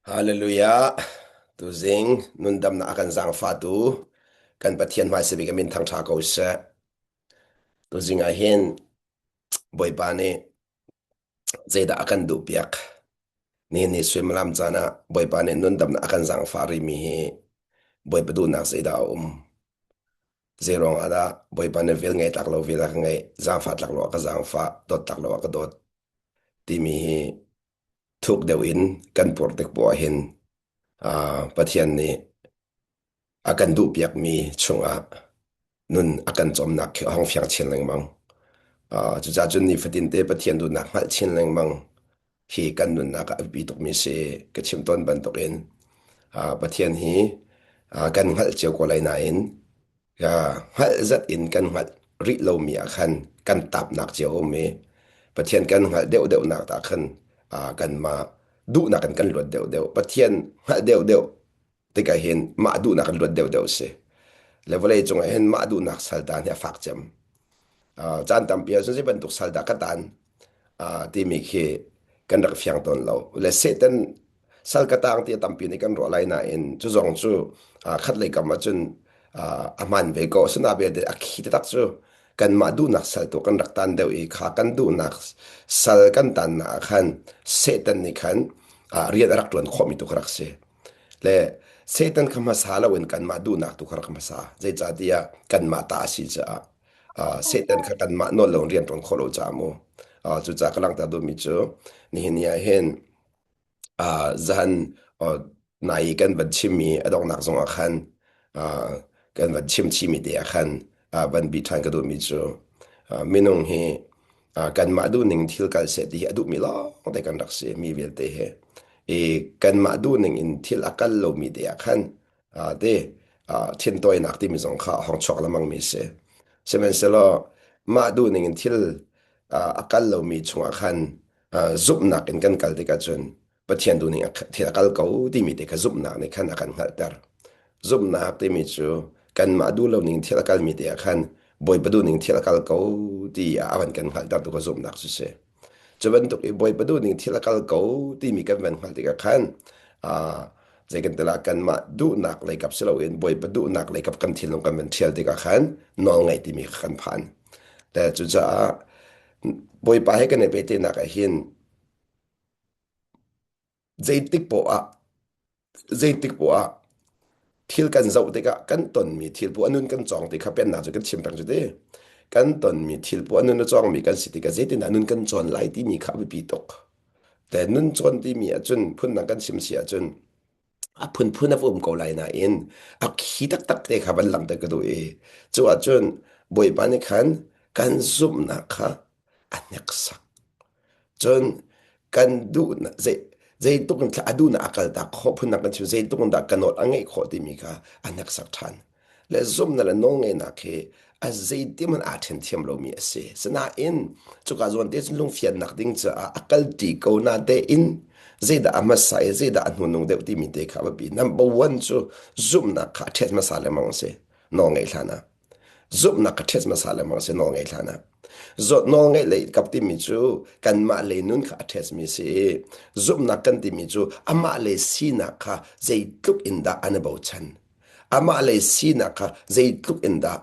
Hallelujah. Tuzing nundamnak a kan zaangfahtu kan Pathian hmaisabik a min thangṭha ko seh. Tuzing ah hin Bawipa nih zeidah a kan duhpiak? Nihin ni suimilam caan ah Bawipa nih nundamnak a kan zaangfah rihmi hi Bawipa duhnak zeidah a um? Zeiruang ah dah Bawipa nih vel ngei tlak lo vel a ka ngeih, zaangfah tlak lo a ka zaangfah, dawt tlak lo a ka dawt timi hi thuk deuh in kan pur tik poah hin Pathian nih a kan duhpiakmi chungah nun a kan cawmnak khi a hong fiang chin lengmang. Cucaah cun nifatin te Pathian duhnak hngalh chin lengmang hi kan nunnak ah a biapi tukmi si. Ka chim tawn bantukin Pathian hi kan hngalh cio ko lai nain hngalh zat in kan hngalh rih lomi ah khan kan tapnak cio a um i Pathian kan hngalh deuhdeuhnak ah khan kanmah duhnak in kan luat deuhdeuh. Pathian hngalh deuhdeuh tikah hin mah duhnak in luat deuhdeuh a si. Le vawlei cungah hin mah duhnak saltan hi a fak cem. Caan tampi ahcun zei bantuk sal dah ka tan timi khi kan rak fiang tawn lo. Le Satan sal ka tang ti a tampi nih kan ruah lai nain cu zong cu khat lei kam ahcun a hmaan ve ko. Asinain belte a khi taktak cu kanmah duhnak sal tu kan rak tan deuh i kha kan duhnak sal kan tannak ah khan Satan nih khan rian a rak ṭuan khawhmi tu kha rak si. Le Satan kha hmasa loin kanmah duhnak tu kha rak hmasa. Zeicahtiah kanmah ta a si caah. Satan kha kanmah nawl lo rian ṭuan khawh lo caah mu. Cucaah ka langhter duhmi cu nihin ni ah hin zan nai kan van chimmi a donghnak zong ah khan kan van chim chimi te ah khan van bi ṭhan ka duhmi cu minung hi kanmah duhning thil kal seh ti hi a duhmi lawng te kan rak si mi vialte he i kanmah duhning in thil a kal lomi te ah khan te thintawinak timi zong kha a hong chuak lengmang mi si. Sihmanhsehlaw mah duhning in thil a kal lomi chungah khan zumhnak in kan kal tikah cun Pathian duhning thil a kal ko timi te kha zumhnak nih khan a kan hngalhter. Zumhnak timi cu kanmah duh lo ning thil a kalmi te ah khan Bawipa duhning thil a kal ko ti a van kan hngalhter tu kha zumhnak cu si. Cu bantuk i Bawipa duhning thil a kal ko timi kan van hngalh tikah khan zei kan tilah kanmah duhnak leikap si loin Bawipa duhnak leikap kan thinlung kan van ṭhial tikah khan nawl ngaih timi kha kan phan. Le cucaah Bawipa he kan i pehtlaihnak ah hin zeitik poah ah zeitik poah ah thil kan zoh tikah kan tonmi thil poah nun kan cawng ti kha pennak cu kan chim peng cu ti. Kan tonmi thil poah nun a cawngmi kan si tikah zeitindah nun kan cawn lai timi kha a biapi tuk. Te nun cawn timi ahcun phundang kan chim si ahcun a phunphun a um ko lai nain a khi taktak te kha van langhter ka duh i cu ahcun Bawipa nih khan kan zumhnak kha a hneksak. Cun kan duhnak zei zeitluk in a duhnak a kaltak khawh phunnak kan chim zeitluk in dah ka nawl a ngeih khawh timi kha a hneksak ṭhan. Le zumhnak le nawlngeihnak hi a zeitihmanh aa ṭhen thiam lomi a si. Sinain cuka zawn te cun lungfiannak ding caah a kalṭi ko na tein zeidah a hmasa i zeidah a hnunung deuh timi te kha a biapi. Number one cu zumhnak kha a ṭhet hmasa lengmang a si nawlngeih hlan ah. Zumhnak kha ṭhet hmasa lengmang a si nawlngeih hlan ah. Zawt nawlngeih lei kap timi cu kanmah lei nun kha a ṭhetmi a si i zumhnak kan timi cu amah lei sinak kha zeitluk in dah an i bochan. Amah lei sinak kha zeitluk in dah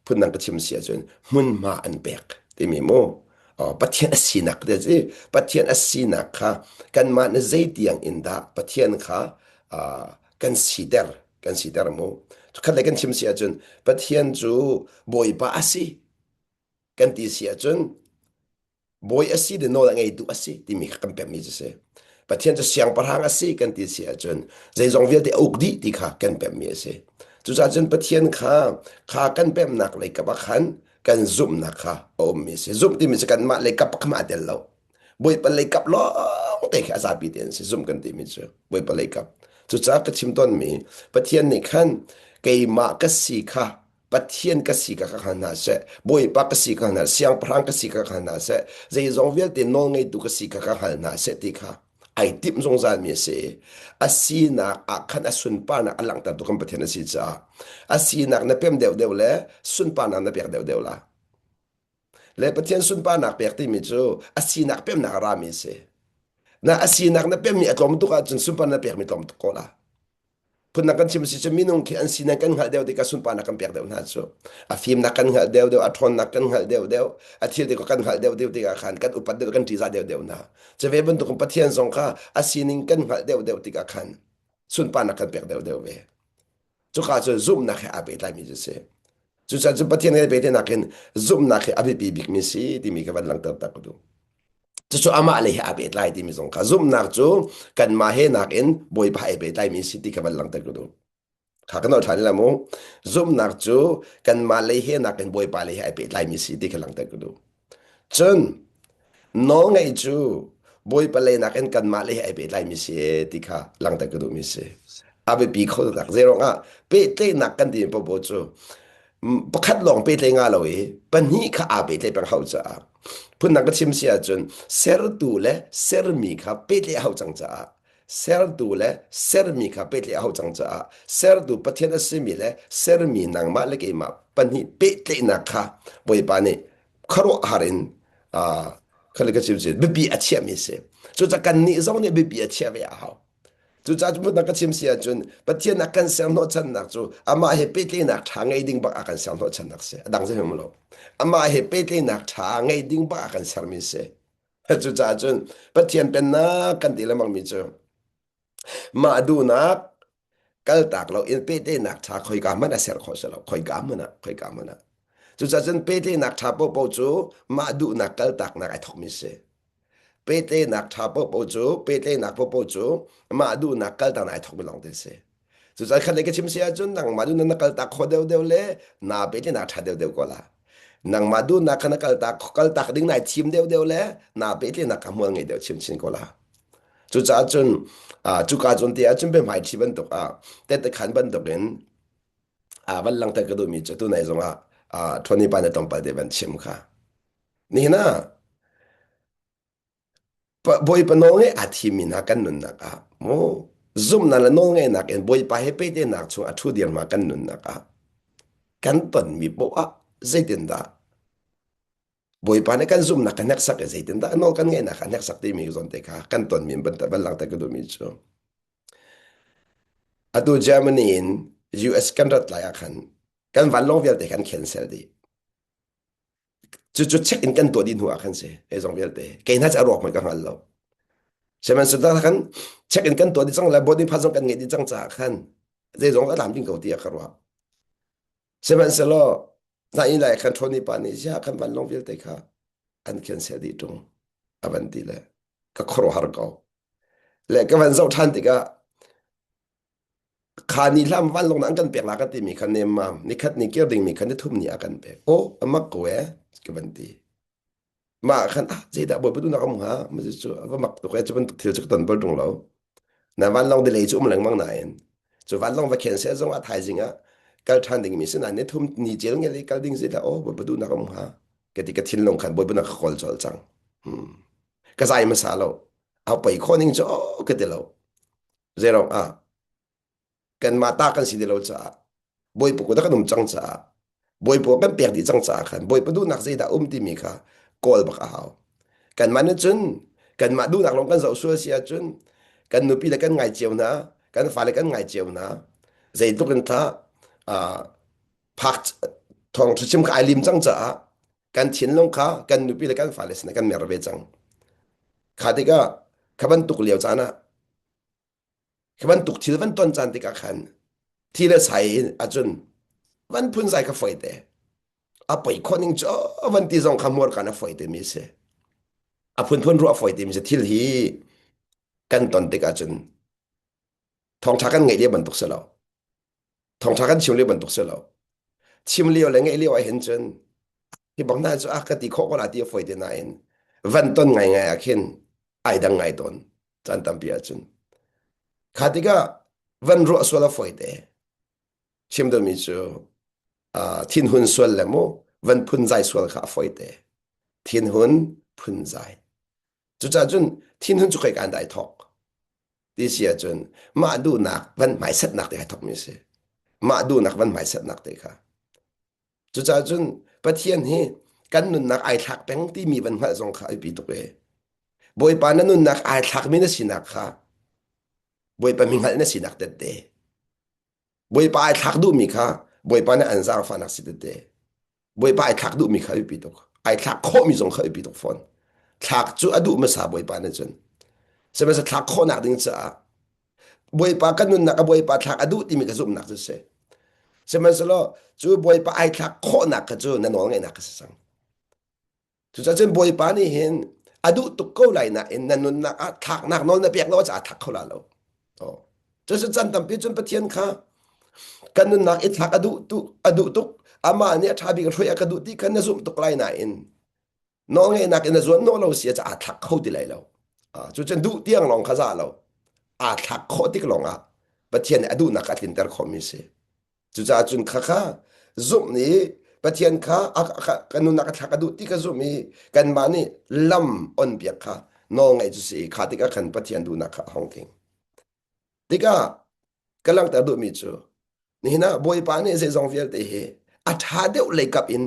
phundang ka chim si ahcun hmunhma an pek timi mu. Pathian a sinak te si Pathian a sinak kha kanmah nih zeitiang in dah Pathian kha kan siter kan siter mu. Khat lei kan chim si ahcun Pathian cu Bawipa a si kan ti si ahcun bawi a si de nawl a ngeitu a si timi kha kan pemmi cu si. Pathian cu siangpahrang a si kan ti si ahcun zeizong vialte a uk dih ti kha kan pemmi a si. Cucaah cun Pathian kha kha kan pemnak lei kap ah khan kan zumhnak kha a ummi a si. Zumh timi cu kanmah lei kap kha mah tel lo. Bawipa lei kap lawng te khi a zapi te an si zumh kan timi cu Bawipa lei kap. Cucaah ka chim tawnmi Pathian nih khan keimah ka si kha Pathian ka si ka ka hngal hna seh, Bawipa ka si ka hngal hna, Siangpahrang ka si ka ka hngal hna seh, zeizong vialte nawlngeitu ka si ka ka hngal hna seh ti kha ai timh zungzalmi a si. A sinak ah khan a sunparnak a langhtertu kan Pathian a si caah a sinak na pem deuhdeuh le sunparnak na pek deuhdeuh la. Le Pathian sunparnak pek timi cu a sinak pemnak a rami a si. Na a sinak na pemmi a tlawm tuk ahcun sunparnak na pekmi tlawm tuk ko la. Phundang kan chim si cu minung khi an sinak kan hngalh deuh tikah sunparnak kan pek deuh hna cu. A fimnak kan hngalh deuh deuh, a ṭhawnnak kan hngalh deuh deuh, a thil ti kan hngalh deuh deuh tikah khan kan upat deuh, kan ṭihzah deuh deuh hna. Cu ve bantukin Pathian zong kha a sining kan hngalh deuh deuh tikah khan sunparnak kan pek deuh deuh ve. Cuka cu zumhnak he aa pehtlaimi cu si. Cucaah cu Pathian he pehtlaihnak in zumhnak hi a biapi bikmi si timi ka van langhter tak ka duh. Cucu amah le he aa pehtlai timi zong kha zumhnak cu kanmah he nakin Bawipa he pehtlaimi si ti kha van langhter ka duh. Kha kan ṭhan la mu. Zumhnak cu kanmah lei he nakin Bawipa lei he ai pehtlaimi si ti kha langhter ka duh. Cun nawlngaih cu Bawipa lei nakin kanmah lei he ai pehtlaimi si ti kha langhter ka duhmi si. A biapi kho taktak. Zeiruang ah pehtlaihnak kan timi paohpaoh cu pakhat lawng pehtlaih nga lo i pahnih kha aa pehtlaih peng hau caah phundang ka chim si ahcun sertu le sermi kha pehtlaih a hau cang caah sertu le sermi kha pehtlaih a hau cang caah sertu Pathian a simi le sermi nangmah le keimah pahnih pehtlaihnak kha Bawipa nih khuaruahhar in kha ka chim si biapi a chiahmi si cucaah kannih zong nih biapi a chiah ve a hau Cucaah cu ka chim si ahcun Pathian a kan ser hnawhchannak cu amah he pehtlaihnak ṭha ngei ding bak a kan ser hnawhchannak si. A dang zeihmanh lo. Amah he pehtlaihnak ṭha ngei ding bak a kan sermi si. Cucaah cun Pathian pennak kan ti lengmangmi cu mah duhnak kaltak lo in pehtlaihnak ṭha khoika hmanh a ser khawh si lo. Khoika hmanh ah, khoika hmanh ah. Cucaah cun pehtlaihnak ṭha paohpaoh cu mah duhnak kaltaknak ai thawkmi si. Pehtlaihnak ṭha paohpaoh cu pehtlaihnak paohpaoh cu mah duhnak kaltak ai thawkmi lawng te a si. Cucaah khat lei ka chim si ahcun nangmah duhnak na kaltak khawh deuhdeuh le naa pehtlaihnak ṭha deuhdeuh ko la. Nangmah duhnak kha na kaltak kaltak ding nai thim deuhdeuh le naa pehtlaihnak kha hmual ngei deuh chinchin ko la. Cucaah cun cuka cun te ahcun biahmai ṭhi bantuk ah tette khan bantukin van langhter ka duhmi cu tunai zongah Tony pa na tlawmpal te van chim kha. Nihin ah Bawipa nawlngaih aa thimmi hna kan nunnak ah mu zumhnak le nawlngaihnak in Bawipa he pehtlaihnak chung a ṭhu dirhma kan nunnak ah kan tonmi poah ah zeitindah Bawipa nih kan zumhnak kan hneksak i zeitindah nawl kan ngeihnak kha hneksak timi zawn te kha kan tonmi in van langhter ka duhmi cu atu Germany in US kan rat lai ah khan kan vanlawng vialte kan cancel dih. Cucu check in kan tuah dih hnu ah khan si zeizong vialte kei hna cu a ruak hmanh ka hngal lo. Sihmanhsehlaw khan check in kan tuah dih cang le boarding pass zong kan ngeih dih cang caah khan zeizong a tlam ding ko tiah ka ruah. Sihmanhsehlaw nain lai khan Tony pa nih ziah kan vanlawng vialte kha an cancel dih ṭung a van ti le ka khuaruahhar ko. Le ka van zoh ṭhan tikah Kha ni hlam vanlawng an kan pek la kan timi kha nemmam nikhat ni kir dingmi kha nithum ni a kan pek. Aw a mak ko eh ka van ti. Mah khan ah zeidah bawipa duhnak um hnga ma cu a va mak tuk eh cu bantuk thil cu ka ton bal ṭung lo. Na vanlawng delay cu um lengmang nain cu vanlawng va khen seh zong ah thaizing ah kal ṭhan dingmi si nain nithum ni cel ngel i kal ding si dah aw bawipa duhnak um hnga ka ti ka thinlung khan bawipa nak ka kawl colh cang. Hmm. Ka zai hmasa lo. A poi khawh ning cu aw ka ti lo. Zeirong ah kanmah ta kan si ti lo caah Bawipa kut ah kan um cang caah Bawipa kan pek dih cang caah khan Bawipa duhnak zeidah um timi kha kawl bak a hau. Kanmah nih cun kanmah duhnak lawng kan zoh sual si ahcun kan nupi le kan ngai cio hna, kan fale kan ngai cio hna. Zeitluk in tha phak thawng chim kha ai lim cang caah kan thinlung kha kan nupi le kan fale sinah kan mer ve cang. Kha tikah kha bantuk lio caan ah Khi bantuk thil van ton caan tikah khan thi le sai in ahcun van phunzai kha foi te. A poi khawh ning cu van ti zong kha hmurka na foi te mi si. A phunphun ruah foi te mi si thil hi kan ton tikah cun thawngṭha kan ngeih lio bantuk si lo. Thawngṭha kan chim lio bantuk si lo. Chim lio le ngeih lio ah hin cun hi bang hna cu a ka ti khawh ko la ti a foi te nain van ton ngaingai ah khin ai dang ngai tawn caan tampi ahcun. Kha tikah van ruah sual a fawi te. Chim duhmi cu uh, thinhun sual le mu van phunzai sual kha a fawi te. Thinhun phunzai. Cucaah cun thinhun cu khoika an dai thawk ti si ahcun mah duhnak van hmaisatnak te kha thawkmi a si. Mah duhnak van hmaisatnak te kha. Cucaah cun Pathian hi kan nunnak ai thlak peng timi van hngalh zong kha a biapi tuk e. Bawipa na nunnak ai thlakmi na sinak kha Bawipa mi hngalh na sinak tette. Bawipa ai thlak duhmi kha Bawipa nih an zaangfahnak si tette. Bawipa ai thlak duhmi kha biapi tuk. Ai thlak khawhmi zong kha biapi tuk fawn. Thlak cu a duh hmasa Bawipa nih cun. Sihmanhsehlaw thlak khawhnak ding caah Bawipa kan nunnak a Bawipa thlak a duh timi ka zumhnak cu si. Sihmanhsehlaw cu Bawipa ai thlak khawhnak kha cu na nawl ngeihnak kha si cang. Cucaah cun Bawipa nih hin a duh tuk ko lai nain na nunnak ah thlaknak nawl na pek lo caah thlak kho la lo. Oh. Cucu chan tampi cun Pathian kha kan nunnak i thlak a duh tuk a duh tuk amah nih a ṭha bik hruai a ka duh ti kha na zumh tuk lai nain nawlngeihnak in na zuan nawh lo si ah aa thlak kho ti lai lo. Ah, cucun duh tiang lawng kha za lo. Aa thlak khawh tik lawng ah Pathian nih a duhnak a tlinter khawhmi si. Cucaah cun khakha zumh nih Pathian kha kan nunnak a thlak a duh ti kha zumh i kanmah nih lam on piak kha nawl ngaih cu si i kha tikah khan Pathian duhnak kha a hong tling. Tikah ka langhter duhmi cu nihin ah Bawipa nih zeizong vialte hi a ṭha deuh lei kap in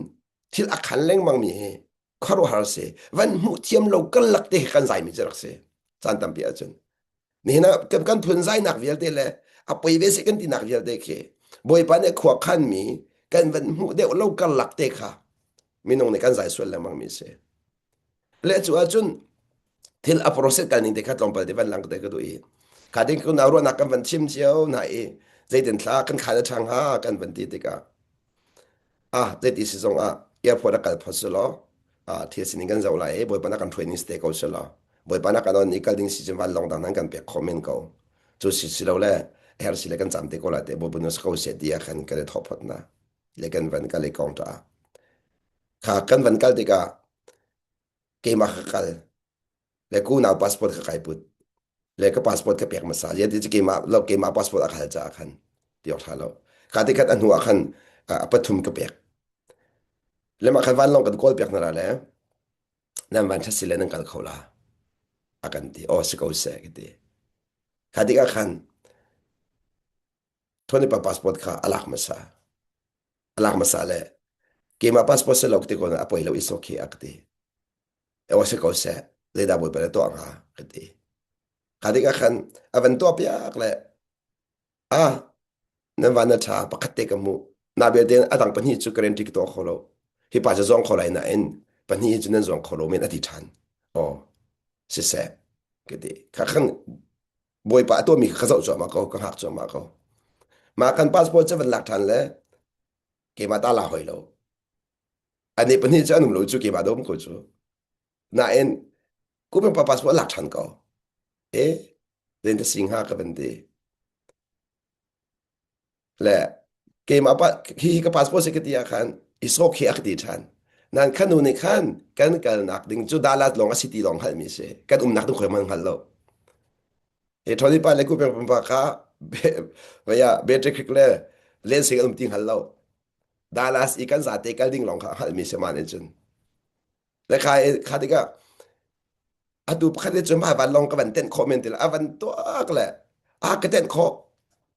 thil a khan lengmangmi hi khuaruahhar si van hmuh thiam lo karlak te kan zaimi cu rak si caan tampi ahcun nihin ah kan phun zainak vialte le a poi ve si kan tinak vialte khi bawipa nih khua khanmi kan van hmuh deuh lo karlak te kha minung nih kan zai sual lengmang mi si le cu ahcun thil a process kal ning te kha tlawmpal te van lang te ka duh i kha ding kun ruahnak kan van chim cio na i zeitin thla kan khan a ṭhang ha kan van ti tikah Ah, zeiti si zong ah airport a kal phot si law, ah, thil sining kan zoh lai i Bawipa na kan hruai ning si te ko si law, Bawipa na kan on i kal ding si cun vanlawng dang nan kan pek khawh men ko. Cu si si lo le her si le kan cam te ko lai te Bawipa nu si ko seh ti ah khan kan i thawh phot na le kan van kal i kong ta. Kha kan van kal tikah keimah ka kal le kunau passport ka kai put le ka passport ka pek hmasa ye ti keimah lo keimah passport a khal caah khan ti awk tha lo ka ti khat a hnu ah khan a pathum ka pek le mah khan vanlawng kan kawl piak na ra le nan van ṭhat si le nan kal kho la a kan ti aw si ko seh ka ti kha tikah khan Tony pa passport kha a lak hmasa a lak hmasa le keimah passport se lo ka ti ko a poi lo is okay a ka ti Aw si ko seh, zeidah Bawipa na tuah hnga ka ti. Kha tikah khan a van tuah piak le ah nan van na ṭha pakhat te ka hmuh. Na belte a dang pahnih cu guarantee ka tuah kho lo. Hi pa cu zawng kho lai nain pahnih hi cu nan zawng kho lo men a ti ṭhan. Aw siseh ka ti. Kha khan Bawipa a tuahmi kha ka zoh cuahmah ko, ka hngak cuahmah ko. Mah kan passport cu van lak ṭhan le keimah ta la hoi lo. Ani pahnih cu an um lo cu keimah dom ko cu. Nain kum pa passport lak ṭhan ko. E len ta sing ha ka van ti. Le keimah pa hi hi ka passport si ka ti ah khan i sok hi a ka ti ṭhan. Nan khan nu nih khan kan kalnak ding cu Dalat lawng a si ti lawng hngalhmi si. Kan umnak ding khoi man hngal lo. He Tony pa le ku peng pa kha vaya Battery Creek le Lensing an um ti hngal lo. Dallas i kan zate kal ding lawng kha hngalhmi si ma nih cun. Le kha kha tikah atu pakhat nih cun mah vanlawng ka van tenh khawh men ti le a van tuak le a ka tenh khawh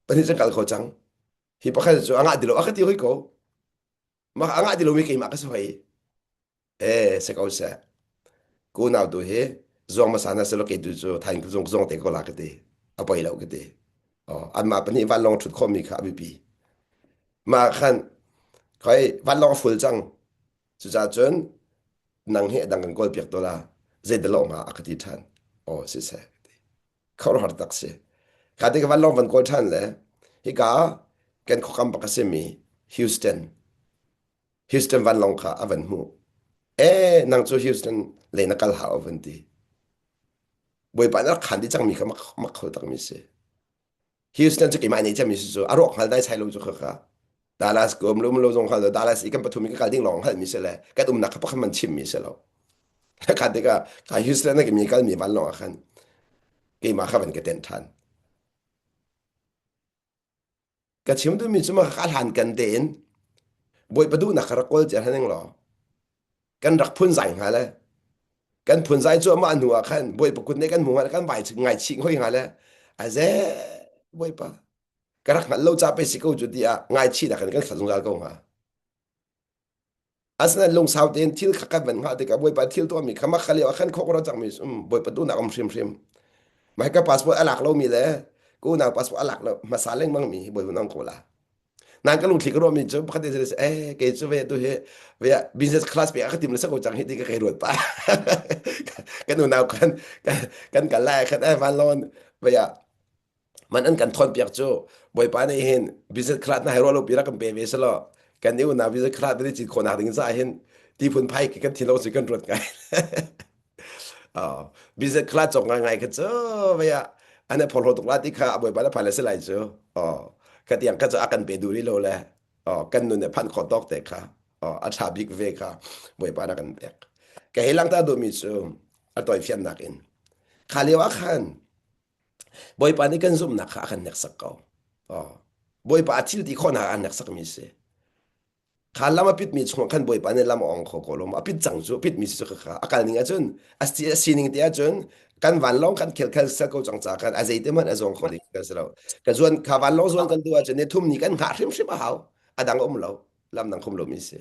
pahnih cun kal kho cang. Hi pakhat cu a ngah ti lo a ka ti hoi ko. Mah a ngah ti lomi keimah ka si hoi. Eh, se ko seh. Ku nau tu hi zuang hmasa na selo kei tu cu thain zung zung te ko la ka ti. A poi lo ka ti. Oh, anmah pahnih vanlawng ṭhut khawhmi kha a biapi. Mah khan khoi vanlawng a ful cang. Cucaah cun nang hi a dang kan kawl piak to la. Zeidah lawh hnga a ka ti ṭhan. Oh, siseh. Khuaruahhar tak si. Kha ti ka vanlawng van kawl ṭhan le hika kan khuakam bak a simi Houston Houston vanlawng kha a van hmuh. Eh, nang cu Houston lei na kal hau a van ti. Bawipa nih a rak khan dih cangmi kha mak kho takmi si. Houston cu keimah nih cemmi si cu a rawk hngal dai sai lo cu kha kha. Dallas ko um lo um lo zong hngal lo Dallas i kan pathum i ka kal ding lawng hngalmi si le kan umnak kha pakhat man chimmi si lo. Kha tikah ka Houston na mi kalmi vanlawng ah khan keimah kha van ka tenh ṭhan. Ka chim duhmi cu mah ka hlan kan tein Bawipa duhnak kha rak kawl cia hna ning law kan rak phunzai hnga le kan phunzai cu amah hnu ah khan Bawipa kut nih kan hmu hnga le kan vai ngaichih hoi hnga le aze Bawipa ka rak hngalh lo ca pe si ko cu ti ah ngaichihnak in kan khat zungzal ko hnga. Asinain lungsau tein thil kha kan van hngah tikah Bawipa thil tuahmi kha mah kha lio ah khan khawk ra cangmi Bawipa duhnak um hrimhrim. Mah ka passport a lak lomi le ka unau passport a lak lo hmasa lengmang mi hi Bawipa nang ko la. Nan ka lungthli ka ruahmi cu pakhat te si eh kei cu ve tu hi ve business class pe ka tim le sako cang hi ti ka kei ruat pa. Kan unau kan kan kal lai khan eh van lon ve man an kan thawn piak cu bawipa nih hin business class na hai ruah lo pi rak kan pe ve selaw kan i unau business class ni cin khawh nak ding ca hin ti phun phai kan thin lo si kan ruat ngai. Oh, business class cawk ngai ngai kha cu vei ah an i phorhlaw tuk la ti kha bawipa na phai le si lai cu. Oh, ka tiang kha cu a kan pe duh rih lo le oh, kan nun ne phanh khawh tawk te kha oh, a ṭha bik ve kha bawipa na kan pek. Ka hei langta duhmi cu a tawifiannak in kha lio ah khan Bawipa nih kan zumhnak kha a kan hneksak ko. Oh. Bawipa a thil ti khawhnak a hneksakmi si. Kha lam a pitmi chungah khan Bawipa nih lam a ong kho ko lo maw? A pit cang cu, a pitmi si cu kha a kal ning ahcun, a sining te ahcun kan vanlawng kan khel khel sel ko cang ca khan a zeite hmanh a zuang kho ding kan si lo. Ka zuan kha vanlawng zuan kan duh ahcun ni thum ni kan hngah hrimhrim a hau. A dang um lo. Lam dang khum lomi si.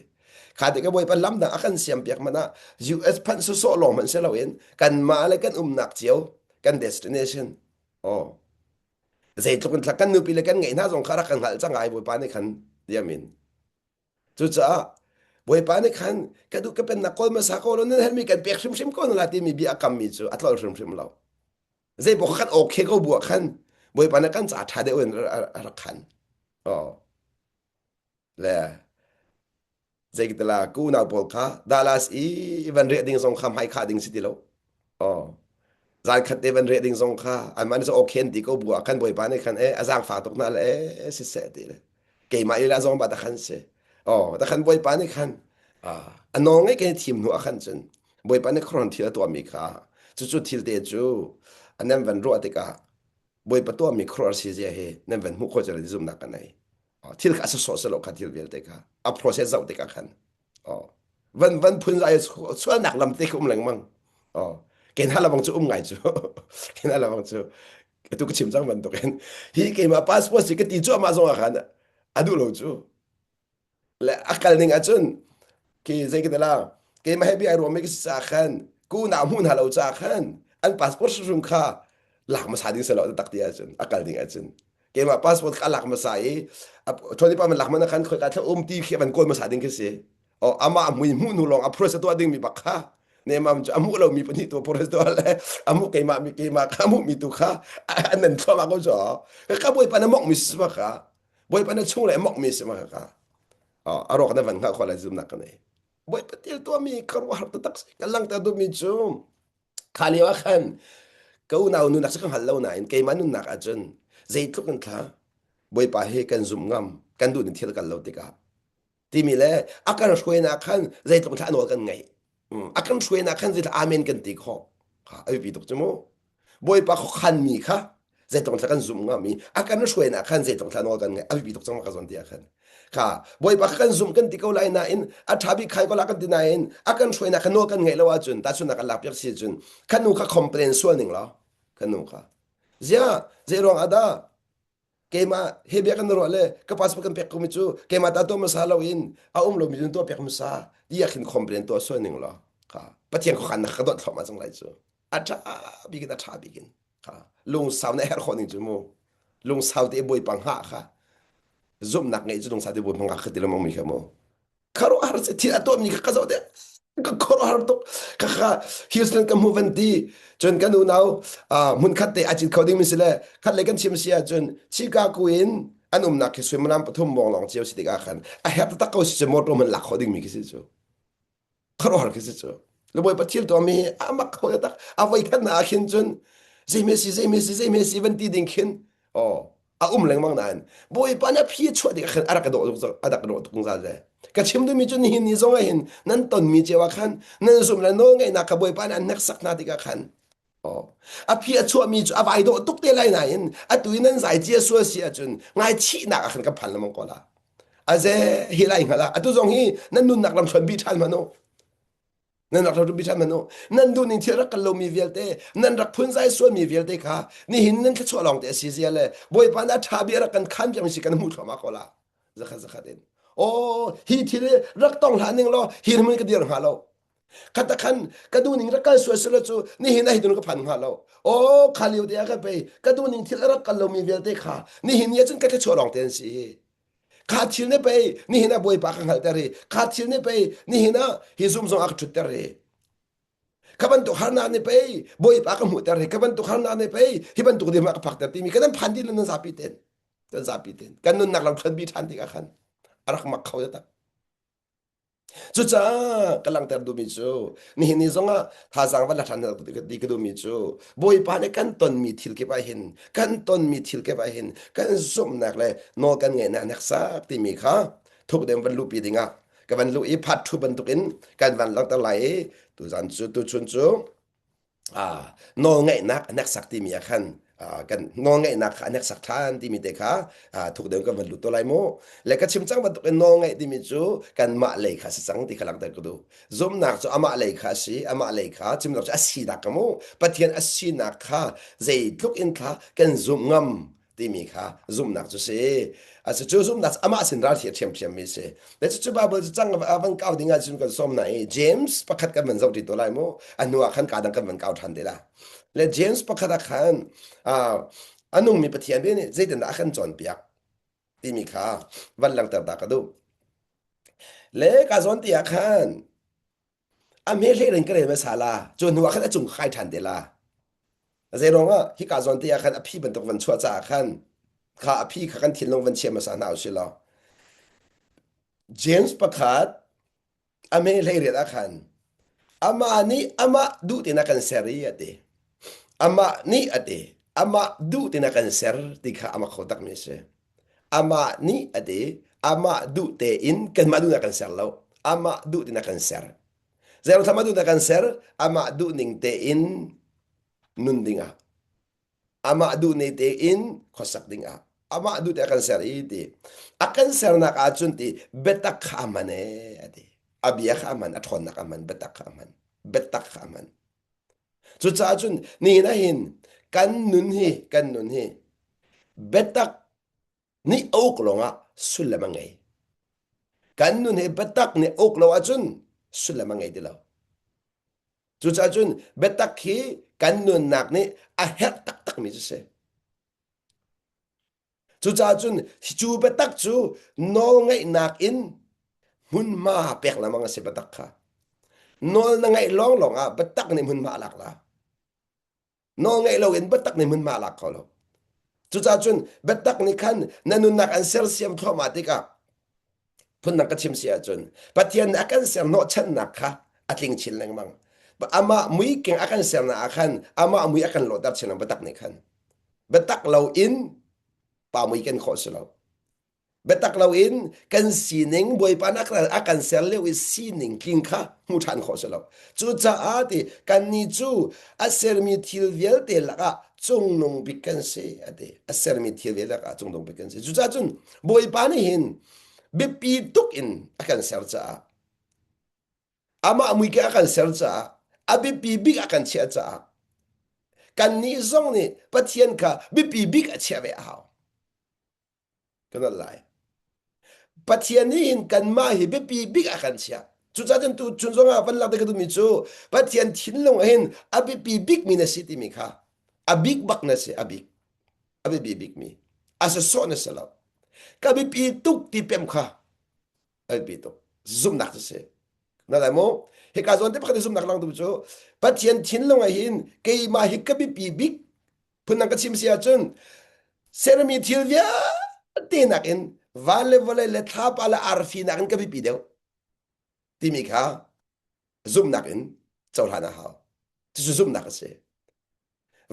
Kha te ka Bawipa lam dang a kan siam piak man ah US phanh sawsawh lawng hmanh si loin kanmah le kan umnak cio kan destination oh zeitluk in kan nupi le kan ngeih hna zong kha rak kan hngalh cang ai Bawipa nih khan diamin. Cucaah Bawipa nih khan ka duh ka pennak kawl hmasa ko lo nan herhmi kan pek hrimhrim ko na la timi bia a kammi cu a tlol hrimhrim lo. Zei bawk khan okay ko bu ah khan Bawipa nih kan ca ṭha deuh in a rak khan. Oh. Le zeikitala ka unau pawl kha Dallas i van riah ding zong kha hmai khah ding si ti lo. Oh. Zan khat te van riah ding zong kha anmah nih okay an ti ko bu ah khan Bawipa nih khan eh a zaangfah tuk na le eh siseh ti le keimah i la zong ba ta khan si. Oh, ta khan Bawipa nih khan a nawl ngai kan i thim hnu ah khan cun Bawipa nih khuaruahhar thil a tuahmi kha cucu thil te cu a nan van ruah tikah Bawipa tuahmi khuaruahhar si zia hi nan van hmuh khawh cu zumhnak ka nei. Thil kha a sawsawh selo kha thil vialte kha a process zoh tikah khan van van phun zai sualnak lam te kha um lengmang. Ken ha labang cu um ngai cu ken ha labang cu tu ka chim cang bantukin hi keimah passport si ka ti cu amah zong ah khan a duh lo cu le a kal ning ahcun khi zei ka ti la keimah he bia ai ruahmi ka si caah khan ku na hmuh hna lo caah khan an passport hrimhrim kha lak hmasa ding si lo tak ti ahcun a kal ding ahcun keimah passport kha a lak hmasa i Tony pa man lak man khan khoi ka thla um ti khi van kawl hmasa ding khi si o amah mui hmuh hnu lawng a process tuah ding mi bak kha nemam cu a hmuh lo mi pahnih tu process tuah le a hmuh keimah mi keimah kha hmuh mi tu kha an nan thluahmah ko cu ka bawipa na mok mi si kha Bawipa na chung le mokmi si ma kha a rawk na van hngalh khawh lai zumnak ka nei. Bawipa til tuahmi ka ruahar taktak ka langhter duhmi cu kha lio ah khan ka unau nunnak cu ka hngal lo nain keimah nunnak ahcun zeitluk in thla Bawipa hi kan zumh ngam kan duh ning thil kal lo tikah timi le a kan hruainak khan zeitluk thla nawl kan ngeih. A kan hruainak khan zeitluk amen kan ti khawh. Kha a biapi tuk cu mu. Bawipa khuakhanmi kha zeitluk thla kan zumh ngami a kan hruainak khan zeitluk thla nawl kan ngeih a biapi tuk cang ka zawn ti ah khan. Kha Bawipa kha kan zumh kan ti ko lai nain a ṭha bik khai ko la kan ti nain a kan hruainak kha nawl kan ngeih lo ahcun tahchunhnak kan lak piak si cun kha nu kha complain sual ning law kha nu kha ziah zei ruang ah dah Keimah he bia kan ruah le ka passport kan pek komi cu keimah ta tuah hmasa loin a um lomi cun tuah piak hmasa ti ah khin complain tuah sual ning law kha Pathian khuakhan na ka dawt thluahmah cang lai cu a ṭha bik in a ṭha bik in kha lungsau na herh khawh ning cu mu lungsau te bawipa hngah kha zumhnak ngeih cu lungsau te bawipa hngah kha ti lengmang mi kha mu khuaruahhar si thil a tuahmi kha ka zoh deh ka khuaruahhar tuk ka kha Houston ka hmu van ti cun kan unau hmunkhat te a cit kho ding mi si le khat le kan chim si ahcun Chicago in an umnak khi suimilam pathum mawng lawng cio si tikah khan a herh taktak ko si cu motor man lak khawh ding mi khi si cu khuaruahhar khi si cu le bawipa thil tuahmi hi a mak kho tak a voi khat na ah khin cun zei si zei si zei si van ti ding khin oh a um lengmang nain Bawipa nih a phi a chuah tikah khan a rak ka dawh tuk a rak ka dawh tuk zungzal ve. Ka chim duhmi cu nihin ni zong ah hin nan tonmi cio ah khan nan zumh le nawlngeihnak kha Bawipa nih an hneksak hna tikah khan oh, a phi a chuahmi cu a vai dawh tuk te lai nain atu i nan zai cia sual si ahcun ngaichihnak ah khan ka phan lengmang ko la. Aze hi lai hngal ah atu zong hi nan nunnak lam thluan bi ṭhan hmanh u. Nan rak rak ṭhan hmanh u. Nan duh ning thil rak kal lomi vialte, nan rak phunzai sualmi vialte kha nihin nan thluachuah lawng te a si zia le Bawipa nih a ṭha bia rak kan khan piakmi si kan hmuh thluahmah ko la. Zakhat zakhat in. Aw, hi thil hi rak tong hlah ning law hi hmun ka dir hnga lo. Khata khan ka duhning rak kal sual silo cu nihin ah hi dun ka phan hnga lo. Aw, kha lio te ah ka pei ka duhning thil a rak kal lomi vialte kha nihin ni ah cun ka thluachuah lawng te an si. Kha thil nih pei nihin ah Bawipa ka hngalhter i kha thil nih pei nihin ah hi zum zong ah ka ṭhutter i kha bantuk harnak nih pei Bawipa ka hmuhter hi kha bantuk harnak nih pei hi bantuk dirhmun ah ka phakter timi kan an phan dih nan zapi ten kan zapi ten kan nunnak lam thluan bi ṭhan tikah khan a rak mak kho taktak. Cucaah ka langhter duhmi cu nihin ni zongah thazaang van la ṭhan ti ka duhmi cu Bawipa nih kan tonmi thil kip ah hin kan tonmi thil kip ah hin kan zumhnak le nawl kan ngeihnak hneksak timi kha thuk deuh van luhpi dingah ka van luh i phat thu bantukin kan van langhter lai i tuzan cu tuchun cu nawlngaihnak a hneksak timi ah khan kan nawlngaihnak kha a hneksak ṭhan timi te kha thuk deuh kan van lut to lai mu. Le ka chim cang bantukin nawlngaih timi cu kanmah lei kha si cang ti kha langhter ka duh. Zumhnak cu amah lei kha a si, amah lei kha chimnak cu a sinak ka mu. Pathian a sinak kha zeitluk in thla kan zumh ngam timi kha zumhnak cu si. Asi cu zumhnak cu amah sin ral hi a ṭhiamṭhiam mi si. Le cucu Bible cu cang a van kau ding ahcun kan sawm na i James pakhat kan van zoh ṭi to lai mu. A hnu ah khan ka dang kan van kau ṭhan te la. Le James pakhat ah khan a nungmi Pathian bia nih zeitindah a kan cawnpiak timi kha van langhter ta ka duh. Le ka zawn ti ah khan a hme hlei in ka rel hmasa la cu hnu ah khan a cung khai ṭhan te la zei ruangah hika zawn te ah khan a phi bantuk van chuah caah khan kha a phi kha kan thinlung van chia hmasa hna usih law James pakhat a hme hlei riat ah khan amah nih amah duh tin a kan ser i a ti amah nih a ti amah duh tin a kan ser ti kha amah kho takmi a si Amah nih a ti, amah duh tein kanmah duh na kan ser lo. Amah duh tein a kan ser. Zeiruang amah duh na kan ser? Amah duh ning tein nun dingah. Amah duh ning tein khuasak dingah. Amah duh te a kan ser i ti. A kan sernak ahcun ti biatak kha a man ee a ti. A bia kha a man, a ṭhawnnak a man, biatak kha a man. Biatak kha a man. Cucaah cun nihin ah hin kan nun hi kan nun hi biatak nih a uk lawngah sullam a ngei. Kan nun hi biatak nih a uk lo ahcun sullam a ngei ti lo. Cucaah cun biatak hi kan nunnak nih a herh taktakmi cu si. Cucaah cun cu biatak cu nawlngaihnak in hmunhma pek lengmang a si biatak kha. Nawl na ngaih lawnglawng ah biatak nih hmunhma a lak la. Nawl ngaih loin biatak nih hmunhma a lak kho lo. Cucaah cun biatak nih khan na nunnak an sersiam thluahmah tikah phundang ka chim si ahcun Pathian nih a kan ser hnawhchannak kha a tling chin lengmang. Amah muikeng a kan sernak ah khan amah mui a kan lawhter chin lengmang biatak nih khan. Biatak loin pa mui ken khawh si lo. Biatak loin kan sining Bawipa nih a kan ser lio i sining tling kha hmu ṭhan khawh si lo. Cucaah ti kannih cu a sermi thil vialte lakah cungnung bik kan si a ti. A sermi thil vialte lakah cungnung bik kan si. Cucaah cun Bawipa nih hin biapi tuk in a kan ser caah amah mui ke a kan ser caah a biapi bik a kan chiah caah kannih zong nih Pathian kha biapi bik a chiah ve a hau. Kan al lai. Pathian nih hin kanmah hi biapi bik a kan chiah. Cucaah cun tu chun zong ah van lak te ka duhmi cu Pathian thinlung ah hin a biapi bikmi na si timi kha a bik bak na si a bik a biapi bikmi a sawsawh na si lo. Ka biapi tuk ti pem kha a biapi tuk. Zumhnak cu si. Na lai mu? Hika zawn te pakhat i zumhnak lang tu cu Pathian thinlung ah hin keimah hi ka biapi bik phundang ka chim si ahcun sermi thil vialte nakin van le vawlei le thlapa le arfi nakin ka biapi deuh timi kha zumhnak in cohlan a hau. Cucu zumhnak a si.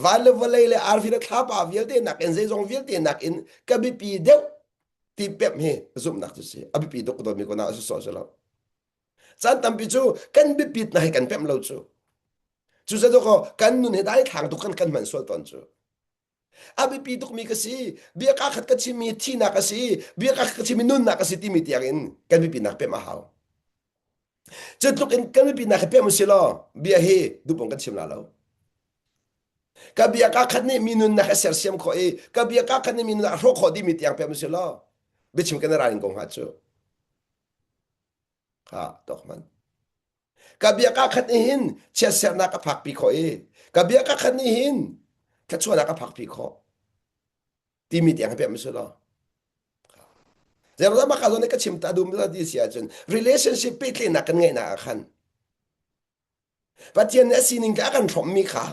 Van le vawlei le arfi le thlapa vialte nakin zeizong vialte nakin ka biapi deuh ti pemh hi zumhnak cu si. A biapi tuk ka dawtmi ko na a si sawh si lo. Caan tampi cu kan biapit na hi kan pemh lo cu. Cucaah kan nun hi daithlang tuk kan kan hman sual tawn cu. A biapi tukmi ka si, bia kaa khat ka chimmi thihnak a si, bia kaa khat ka chimmi nunnak a si timi tiang in kan biapinak pemh a hau. Cu tluk in kan biapinak hi pemh usih law bia hi dupong kan chim la lo. Ka bia kaa khat nih mi nunnak a sersiam khawh i ka bia kaa khat nih mi nunnak a hrawh khawh dihmi tiang pemh usih law biachim kan i ralrin ko hnga cu. Kha tok man. Ka bia ka khat nih hin chiatsernak ka phakpi khawh i ka bia ka khat nih hin thluachuahnak ka phakpi khawh timi tiang hi pek mi si lo. Zeirah mah ka zawn ka chim ta dum ta ti si ahcun relationship pehtlaihnak kan ngeihnak ah khan Pathian nih a sining kha a kan hrawmhmi kha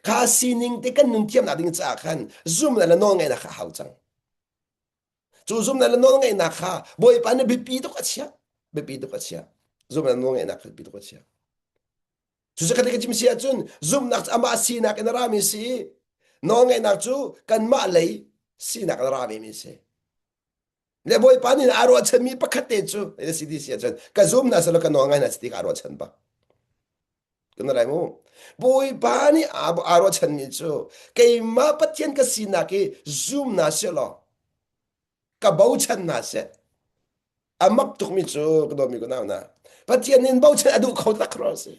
kha sining te kan nun thiamnak ding caah khan zumnak le nawlngaihnak kha a hau cang. Cu zumnak le nawlngaihnak kha Bawipa nih biapi tuk a chiah. Biapi tuk a chiah. Zumnak le nawlngaihnak kha biapi tuk a chiah. Cucu ka ka chim si ahcun zumhnak cu amah sinak in a rami si i nawlngaihnak cu kanmah lei sinak in a rami mi si. Le Bawipa nih aa ruahchanmi pakhat te cu na si ti si ahcun ka zum hna selaw ka nawl ngai hna si ti ka aa ruahchan bak. Kan rai mu. Bawipa nih aa ruahchanmi cu keimah Pathian ka sinak hi zum hna selaw ka bochan hna seh. A mak tukmi cu ka dawtmi ka nau hna. Pathian nih bochan a duh kho tak ro si.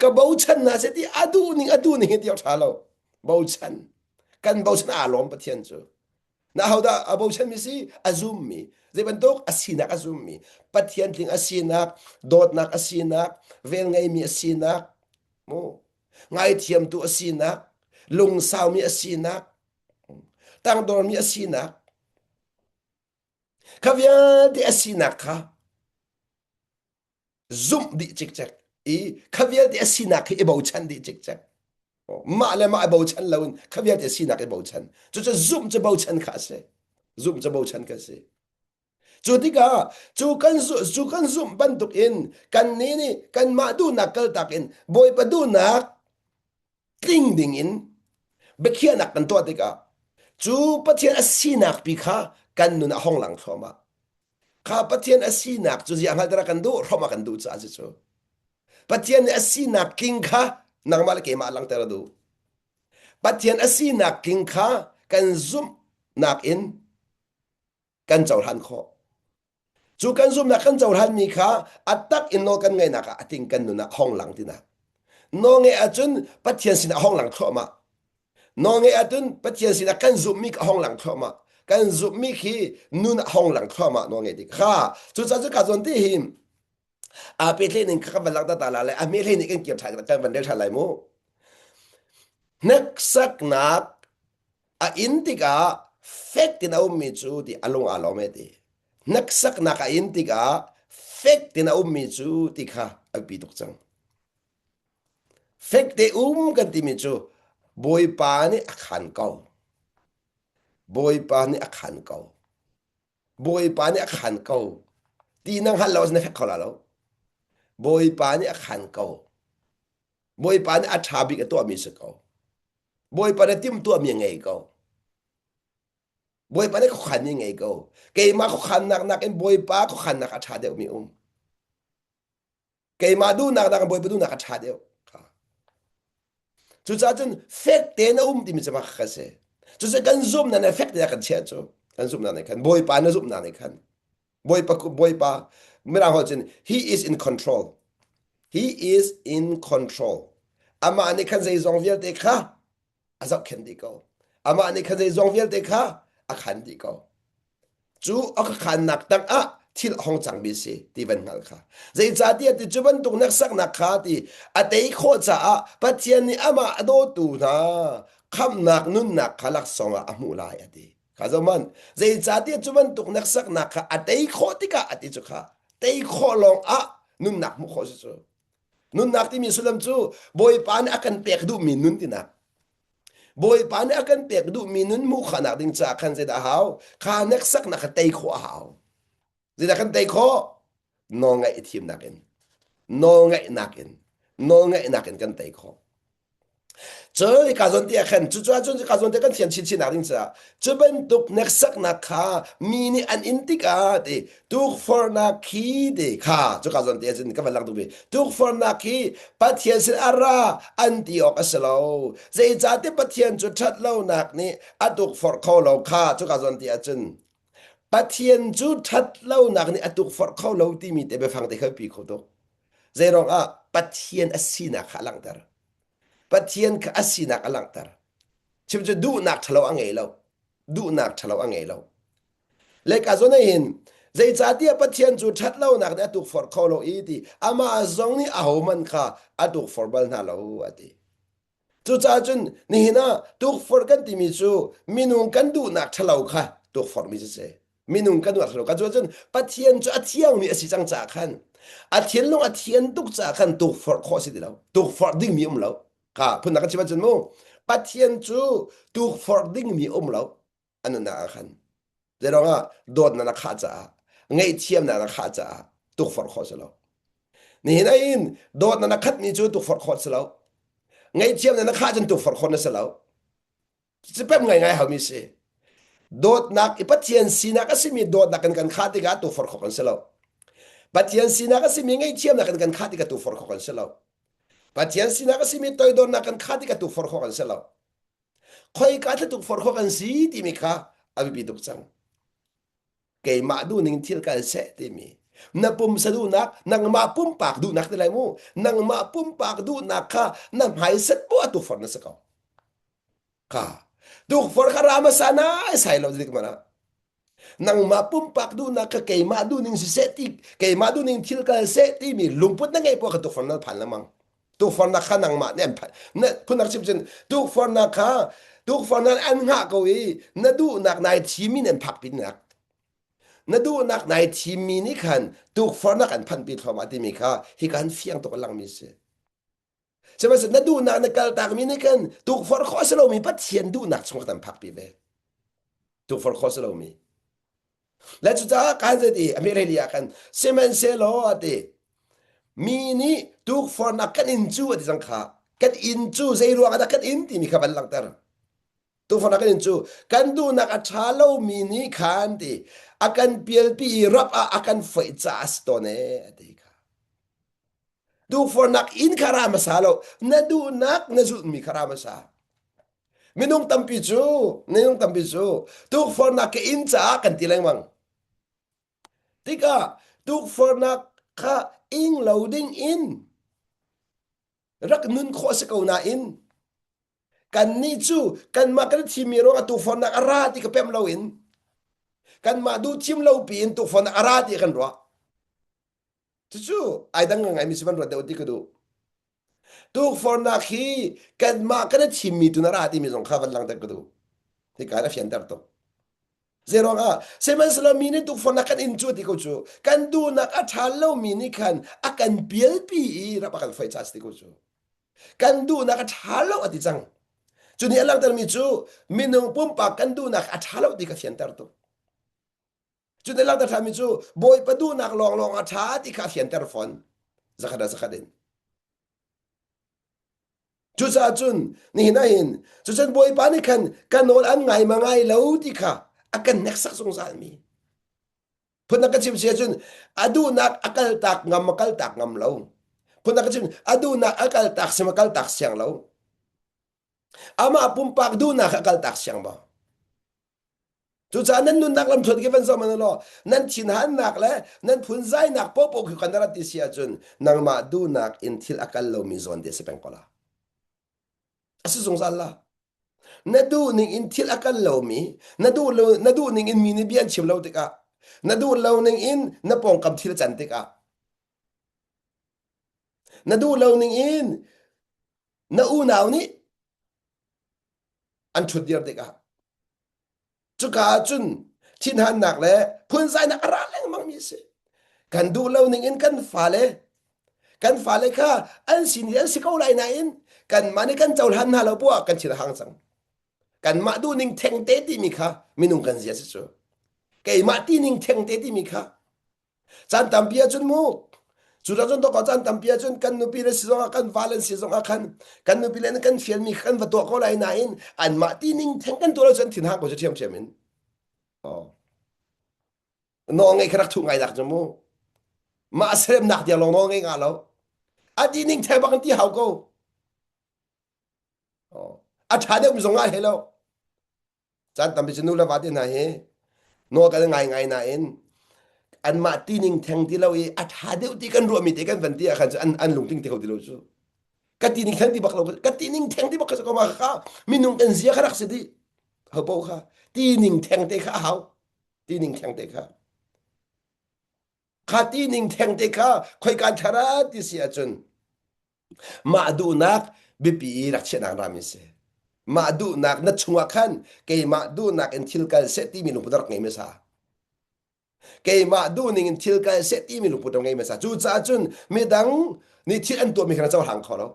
Ka bochan hna seh ti a duh ning a duh ning hi ti awk ṭha lo. Bochan. Kan bochan aa lawm Pathian cu. Na hodah a bochanmi si? A zummi. Zei bantuk a sinak a zummi. Pathian tling a sinak, dawtnak a sinak, velngeimi a sinak, mu ngaithiamtu a sinak, lungsaumi a sinak, tangdormi a sinak, kha vialte a sinak kha zumh dih cikcek i kha vialte a sinak hi i bochan dih cikcek. Mah le mah i bochan loin kha vialte sinak i bochan. Cucu zumh cu bochan kha a si. Zumh cu bochan kha a si. Cu tikah cu kan cu kan zumh bantuk in kannih nih kanmah duhnak kaltak in Bawipa duhnak tling ding in biakhiahnak kan tuah tikah cu Pathian a sinak pi kha kan nun ah hong lang thluahmah. Kha Pathian a sinak cu ziah hngalh kan duh hrawmh a kan duh caah si cu. Pathian nih a sinak tling kha nangmah le keimah langhter a duh. Pathian a sinak tling kha kan zumhnak in kan cohlan khawh. Cu kan zumhnak kan cohlanmi kha a tak in nawl kan ngaihnak ah a ting kan nun ah hong lang tinak. Nawl ngeih ahcun Pathian sinah hong lang thluahmah. Nawl ngeih ahcun Pathian sinah kan zumhmi kha hong lang thluahmah. Kan zumhmi khi nun ah hong lang thluahmah nawl ngeih tik kha. Cucaah cu ka zawn ti hi aa pehtlaih ning kha kan van langhter ta la le a hme hlei nih kan kir ṭhan kan van rel ṭhan lai mu. Hneksaknak a in tikah fek tin a ummi cu ti a lung aa lawm e ti. Hneksaknak a in tikah fek tin a ummi cu ti kha a biapi tuk cang. Fek te um kan timi cu Bawipa nih a khan ko. Bawipa nih a khan ko. Bawipa nih a khan ko. Ti na hngalh lo ahcun na fek kho la lo. Bawipa nih a khan ko. Bawipa nih a ṭha bik a tuahmi si ko. Bawipa nih timhtuahmi a ngei ko. Bawipa nih khuakhanmi ngei ko. Keimah khuakhannak nakin Bawipa khuakhannak a ṭha deuhmi um. Keimah duhnak nakin Bawipa duhnak a ṭha deuh. Cucaah cun fek tein a um timi cu mah kha si. Cucu kan zumhnak nih fek tein a kan chiah cu. Kan zumhnak nih khan Bawipa na zumhnak nih khan Bawipa Bawipa Mirang holh cun he is in control. He is in control. Amah nih khan zeizong vialte kha a zohkhenh dih ko. Amah nih khan zeizong vialte kha a khan dih ko. Cu a ka khannak tangah thil a hong cangmi si ti van hngalh kha. Zeicahtiah ti cu bantuk hneksaknak kha ti a tei khawh caah Pathian nih amah a dawtu hna khamhnak nunnak kha laksawng ah a hmuh lai a ti. Kha zohmanh. Zeicahtiah cu bantuk hneksaknak kha a tei khawh tikah a ti cu kha tei khawh lawng ah nunnak hmuh khawh si cu. Nunnak timi sullam cu Bawipa nih a kan pek duhmi nun tinak. Bawipa nih a kan pek duhmi nun hmuh khawhnak ding caah khan zeidah a hau? Kha hneksaknak kha tei khawh a hau. Zeidah kan tei khawh? Nawlngaih i thimnak in. Nawlngaihnak in. Nawlngaihnak in kan tei khawh. Cun hika zawn ti ah khan cucu cun hika zawn te kan thiam chinchin nak ding caah cu bantuk hneksaknak kha mi nih an in tikah ti tukforhnak khi ti kha cuka zawn te cun ka van lang tuk ve tukforhnak khi Pathian sin a ra an ti awk a si lo zeicahtiah Pathian cu ṭhat lonak nih a tukforh kho lo kha cuka zawn ti ahcun Pathian cu ṭhat lonak nih a tukforh kho lo timi te biafang te kha pi kho tuk Zeiruang ah Pathian a sinak kha a langhter. Pathian kha a sinak a langhter. Chim cu duhnak ṭhalo a ngei lo. Duhnak ṭhalo a ngei lo. Leka zawn ah hin. Zeicahtiah Pathian cu ṭhatlonak nih a tukforh kho lo i ti amah zong nih ahohmanh kha a tukforh bal hna lo a ti. Cucaah cun nihin ah tukforh kan timi cu minung kan duhnak ṭhalo kha tukforhmi cu si. Minung kan duhnak ṭhalo kha cu cun Pathian cu a thiangmi a si cang caah khan a thinlung a thian tuk caah khan tukforh khawh a si ti lo. Tukforh dingmi um lo. Kha phundang kan chim ahcun mu Pathian cu tukforh dingmi um lo. A nunnak ah khan. Zeiruangah dawtnak na khah caah, ngaihthiamnak na khah caah tukforh khawh si lo. Nihin ah in dawtnak na khatmi cu tukforh khawh si lo. Ngaihthiamnak na khah cun tukforh khawh na si lo. Cipem ngaingai haumi si. Dawtnak i Pathian sinak a simi dawtnak kan kan khah tikah tukforh khawh kan si lo. Pathian sinak a simi ngaihthiamnak kan kan khah tikah tukforh khawh kan si lo. Pathian sinak a simi toidornak kan khah tikah tukforh khawh kan si lo. Khoika thla tukforh khawh kan si timi kha a biapi tuk cang. Keimah duhning thil kal seh timi. Na pumsa duhnak, nangmah pumpak duhnak ti lai mu. Nangmah pumpak duhnak kha na hmaiset bu a tukforh na si ko. Kha tukforh kha rama sa nai sai lo dik mana. Nangmah pumpak duhnak kha keimah duhning siseh ti keimah duhning thil kal seh timi lungput na ngeih poah kha tukforhnak phan lengmang. Tukforhnak kha nangmah nih an phan. Na phunnak chim cun tukforhnak kha tukforhnak an hngah ko i na duhnak nai thimmi nih an phak pinak. Na duhnak nai thimmi nih khan tukforhnak an phanpi thluahmah timi kha hi kan fiang tuk a langmi si. Sihmanhsehlaw na duhnak na kaltakmi nih khan tukforh khawh a si lomi Pathian duhnak chung kan phakpi ve. Tukforh khawh a si lomi. Le cucaah kan zei ti Amireli ah khan sihmanhsehlaw a ti mi nih tukforhnak kan in cu a ti cang kha kan in cu zei ruang ah dah kan in timi kha van langhter. Tukforhnak kan in cu kan duhnak a ṭha lomi nih khan ti a kan pialpi i rap ah a kan foih caah a si tawn ee a ti kha. Tukforhnak inn kha ra hmasa lo. Na duhnak na zulhmi kha ra hmasa. Minung tampi cu, minung tampi cu tukforhnak ka inn caah kan ti lengmang. Tikah tukforhnak kha ing lo ding in rak nun khawh a si ko nain kannih cu kanmah kan thimmi ruangah tukforhnak a ra ti ka pemh loin kanmah duh thim lo piin tukforhnak a ra ti kan ruah. Cucu ai dang ngaimi si van ruat deuh ti ka duh. Tukforhnak hi kanmah kan i thimmi tu na ra timi zong kha van langhter ka duh. Hika na fianter tuk. Zeiruang ah sihmanhsehlaw mi nih tukforhnak kan in cu ti ko cu kan duhnak a ṭha lomi nih khan a kan pialpi i rap a kan foih ca si ti ko cu. Kan duhnak a ṭha lo a ti cang. Cu nih a langhtermi cu minung pumpak kan duhnak a ṭha lo ti ka fianter tuk. Cu te langhter ṭhanmi cu Bawipa duhnak lawnglawng a ṭha ti kha a fianter fawn. Zakhat ah zakhat in. Cucaah cun nihin ah hin cucun Bawipa nih khan ka nawl an ngai ma ngai lo ti kha a kan hneksak zungzalmi. Phundang ka chim si ahcun a duhnak a kaltak ngam a kaltak ngam lo. Phundang ka chim a duhnak a kaltak sim a kaltak siang lo. Amah pumpak duhnak a kaltak siang maw? Cucaah nan nunnak lamthluan khi van zoh hmanh law nan thinhannak le nan phunzainak paohpaoh khi kan rat ti si ahcun nangmah duhnak in thil a kal lomi zawn te si peng ko la. A si zungzal la. Na duh ning in thil a kal lomi, na duh lo, na duh ning in mi nih bia an chim lo tikah, na duh lo ning in na pawngkam thil can tikah, na duh lo ning in na unau nih an ṭhut dir tikah cuka ah cun thinhannak le phunzainak a ra lengmangmi a si. Kan duh lo ning in kan fale kan fale kha an sin hi an si ko lai nain kanmah nih kan cohlan hna lo poah kan thin a hang cang. Kanmah duh ning thengte timi kha minung kan zia si cu. Keimah ti ning thengte timi kha Caan tampi ahcun mu cu cun dawk caan tampi ahcun kan nupi le si zongah kan va le si zongah khan kan nupi le kan fialmi kha kan va tuah ko lai nain anmah ti ning theng kan tuah lo cun thinhang ko cu ṭhiamṭhiam in. Oh. Nawl ngei kha rak thuh ngai dak cu mu. Mah seremnak tiang lawng nawl ngei nga lo. A ti ning theng bak in ti hau ko. Oh. A ṭha deuh mi zong ah he lo. Caan tampi cu nu le va te hna hi nawl kan ngai ngai nain anmah tining theng ti lo i a ṭha deuh ti kan ruahmi te kan van ti ah khan cu an, an lungtling ti kho ti lo cu. Ka tining theng ti bak lo ka tining theng ti bak kha ko ma kha minung kan zia kha rak si dih. Ho po kha tining theng te kha a hau. Tining theng te kha. Kha ti ning theng te kha khoika thara ti si ahcun mah duhnak biapi i rak chiahnak rami si. Mah duhnak na chungah khan keimah duhnak in thil kal seh timi lungput rak ngei hmasa. Keimah duhning in thil kal seh timi lungput rak ngei hmasa. Cucaah cun midang nih thil an tuahmi kha na cohlang kho lo.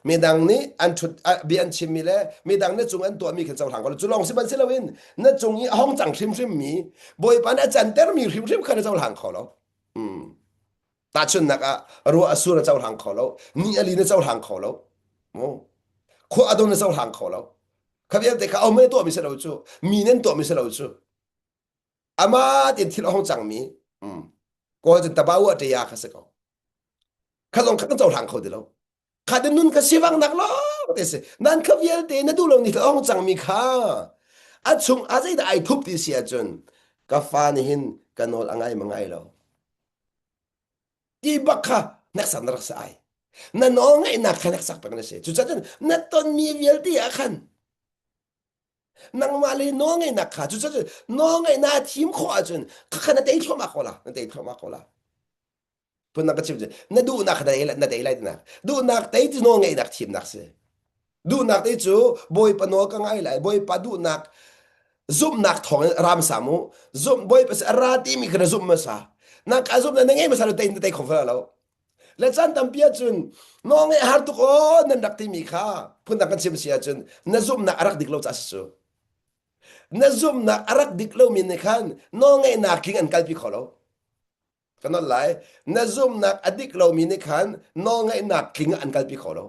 Midang nih an ṭhut bia an chimmi le midang na cung an tuahmi kha cohlang kho lo. Cu lawng si ban si loin na cung i a hong cang hrimhrimmi Bawipa nih a cantermi hrimhrim kha na cohlang kho lo. Hmm. Tahchunhnak ah ruah a sur a cohlang kho lo, ni a lin a cohlang kho lo, khua a don a cohlang kho lo. Kha vialte kha aho tuahmi si lo cu, mi nan tuahmi si lo cu. Ama tin thil a hong cangmi, kawl cun tabau a ṭia kha si ko. Kha zong kha kan cohlang kho ti lo. Kha te nun kha sivangnak lawng te si. Nan kha vialte na duh lo ni thil a hong cangmi kha a chung a zeidah ai thup ti si ahcun ka fa nih hin ka nawl a ngai ma ngai lo. Ti bak kha hneksak na rak si ai. Na nawl ngaihnak kha hneksak peng na si. Cucaah cun na tonmi vialte ah khan nangmah le nawl ngaihnak kha cucaah cun nawl ngaihnak thim khawh ahcun kha na tei thluahmah ko la. Na tei thluahmah ko la. Phundang ka chim cu na duhnak kha na tei na tei lai tinak. Duhnak tei cu nawl ngeihnak thimnak si. Duhnak te cu Bawipa nawl ka ngai lai. Bawipa duhnak zumhnak thawng in ram sam u. Zumh Bawipa si a ra timi kha na zumh hmasa. Na ka zumh na ngei hmasa lo tei na tei kho fel lo. Le caan tampi ahcun nawl ngeih har tuk aw nan rak timi kha phundang kan chim si ahcun na zumhnak a rak dik lo caah si cu. Na zumhnak a rak dik lomi nih khan nawl ngeihnak tling an kalpi kho lo. Ka nolh lai. Na zumhnak a dik lomi nih khan nawlngaihnak tling ah an kalpi kho lo.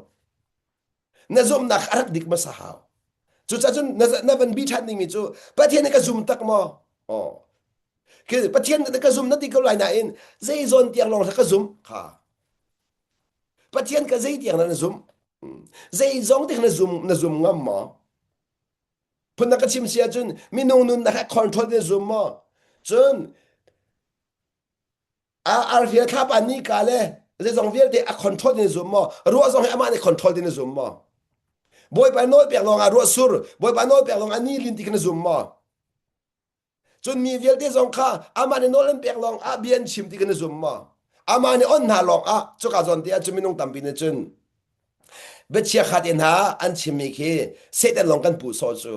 Na zumhnak a rak dik hmasa hau. Cucaah cun na, na van bi ṭhan dingmi cu Pathian nih ka zum tak maw? Aw. Khi Pathian nih ka zum na ti ko lai nain zei zawn tiang lawng ka zum kha. Pathian ka zei tiang na zum? Zei zong tiang na zum na zum ngam maw? Phun ka chim si ahcun minung nunnak he control na zum maw? Cun arhia thlapa nika le zeizong vialte a control din zum maw ruah zong hi amah nih control din zum maw bawipa nawl pek lawng ah ruah sur bawipa nawl pek lawng ah ni lin ti kha na zum maw cun mi vialte zong kha amah nih nawl an pek lawng ah bia an chim ti kha na zum maw amah nih on hna lawng ah cuka zawn te ah cun minung tampi nih cun biachia kha te hna an chimmi khi Satan lawng kan puh sawh cu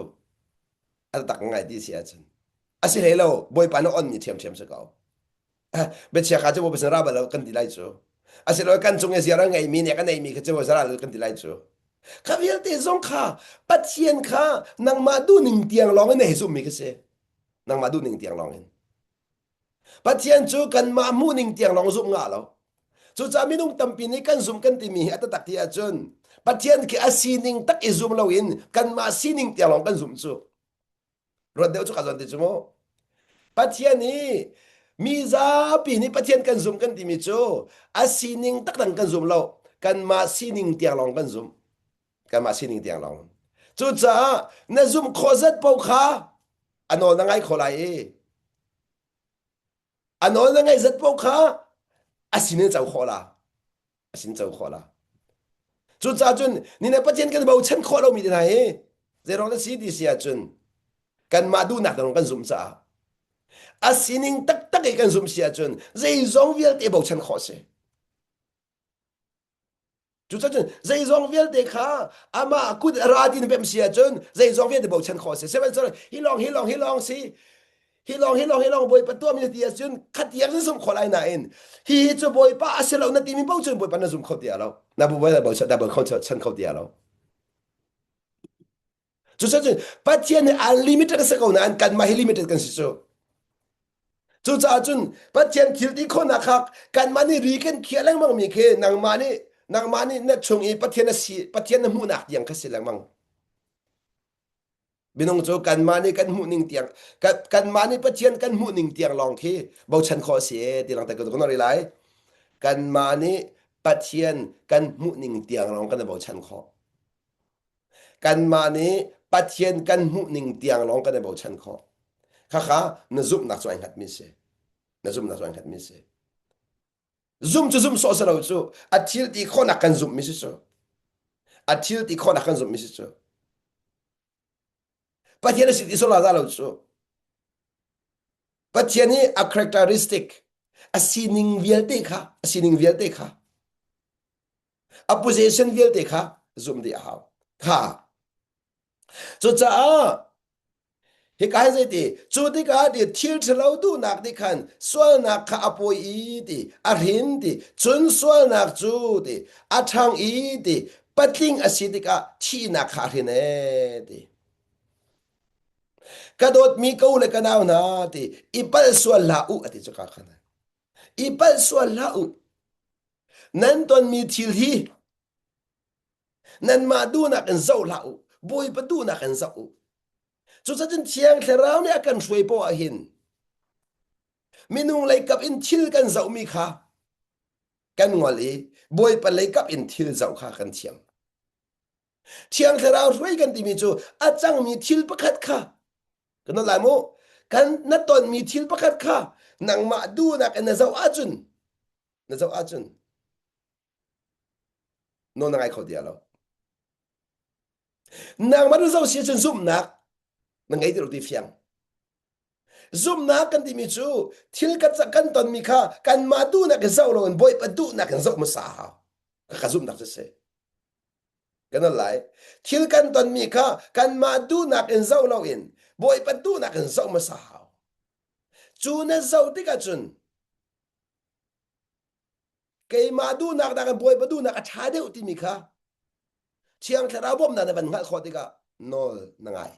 a tak ngai ti si ahcun a si hlei lo bawipa nih onmi ṭhiamṭhiam si ko biachia kha cu bawipa sin ra bal lo kan ti lai cu asilo kan cung i ziar a ngeimi nih kan neimi kha cu zara lo kan ti lai cu kha vialte zong kha pathian kha nangmah duhning tiang lawng in na hei zummi kha si nangmah duhning tiang lawng in Pathian cu kanmah hmuhning tiang lawng zumh ngah lo. Cucaah minung tampi nih kan zumh kan timi hi a taktak ti ahcun Pathian khi a sining tak i zum loin kanmah sining tiang lawng kan zumh cu. Ruat deuh cu ka zawn ti cu mu. Pathian hi mi zapi nih Pathian kan zum kan timi cu a sining taktak kan zum lo. Kanmah sining tiang lawng kan zum. Kanmah sining tiang lawng. Cucaah na zumh khawh zat paoh kha a nawl na ngai kho lai i a nawl na ngaih zat paoh kha a sin in co khawh la a sin co khawh la cucaah cun ni le Pathian kan bochan khawh lomi te hna hi zeiruang na si ti si ahcun kanmah duhnak dang kan zumh caah a sining taktak i kan zumh si ahcun zeizong vialte bochan khawh si Cucun zeizong vialte kha amah kut ra tin pem si ahcun zeizong vialte bochan khawh si. Sihmanhsehlaw hi lawng hi lawng hi lawng si hi lawng hi lawng hi lawng Bawipa tuahmi na ti ahcun khatiang na zumh khawh lai nain hi hi cu Bawipa a si lo na timi paoh cun Bawipa na zum kho ti lo. Na bu na bochan na bochan kho ti lo. Cucun Pathian hi unlimited a si ko nain kanmah hi limited kan si cu. Cucaah cun Pathian thil ti khawhnak kha kanmah nih ri kan khiah lengmang mi khi nangmah nih nangmah nih na chung i Pathian a si Pathian na hmuhnak tiang kha si lengmang. Minung cu kanmah nih kan hmuh ning tiang kanmah nih Pathian kan hmuh ning tiang lawng khi bochan khawh a si e ti lang te ka ri lai. Kanmah nih Pathian kan hmuh ning tiang lawng kan i bochan khawh. Kanmah nih Pathian kan hmuh ning tiang lawng kan i bochan khawh. Khakha na zumhnak cu ai hngatmi si. Na zumhnak cu ai hngatmi si. Zum cu zum sawh si lo cu a thil ti khawhnak kan zumhmi si cu. A thil ti khawhnak kan zumhmi si cu. Pathian a si ti sawh la za lo cu. Pathian hi a characteristic. A sining vialte kha, a sining vialte kha, a possession vialte kha zumh dih a hau. Kha. Cucaah hika hi zeiti cu tikah ti thil ṭhalo duhnak nih khan sualnak kha a pawi i ti a hrin ti cun sualnak cu ti a ṭhang i ti patling a si tikah thihnak kha a hrin ee ti. Ka dawtmi ko le ka nau hna ti i palh sual hlah u a ti cu ka khan. I palh sual hlah u. Nan tonmi thil hi Nanmah duhnak in zoh hlah u, Bawipa duhnak in zoh u. Cucacun Thiang Thlarau nih a kan hruai poah ah hin minung leikap in thil kan zohmi kha kan ngol i Bawipa leikap in thil zoh kha kan thiam. Thiang Thlarau hruai kan timi cu a cangmi thil pakhat kha kan nawl lai mu kan na tonmi thil pakhat kha nangmah duhnak in na zoh ahcun na zoh ahcun Nawl na ngai kho ti lo. Nangmah na zoh si ahcun zumhnak na ngei ti lo ti fiang. Zumhnak kan timi cu thil kan kan tonmi kha kanmah duhnak in zoh loin Bawipa duhnak in zoh hmasa a hau. Ka zumhnak cu si. Kan lai. Thil kan tonmi kha kanmah duhnak in zoh loin Bawipa duhnak in zoh hmasa hau. Cu na zoh tikah cun Keimah duhnak nakin Bawipa duhnak a ṭha deuh timi kha Thiang Thlarau bawmhnak na van hngalh khawh tikah nawl na ngai.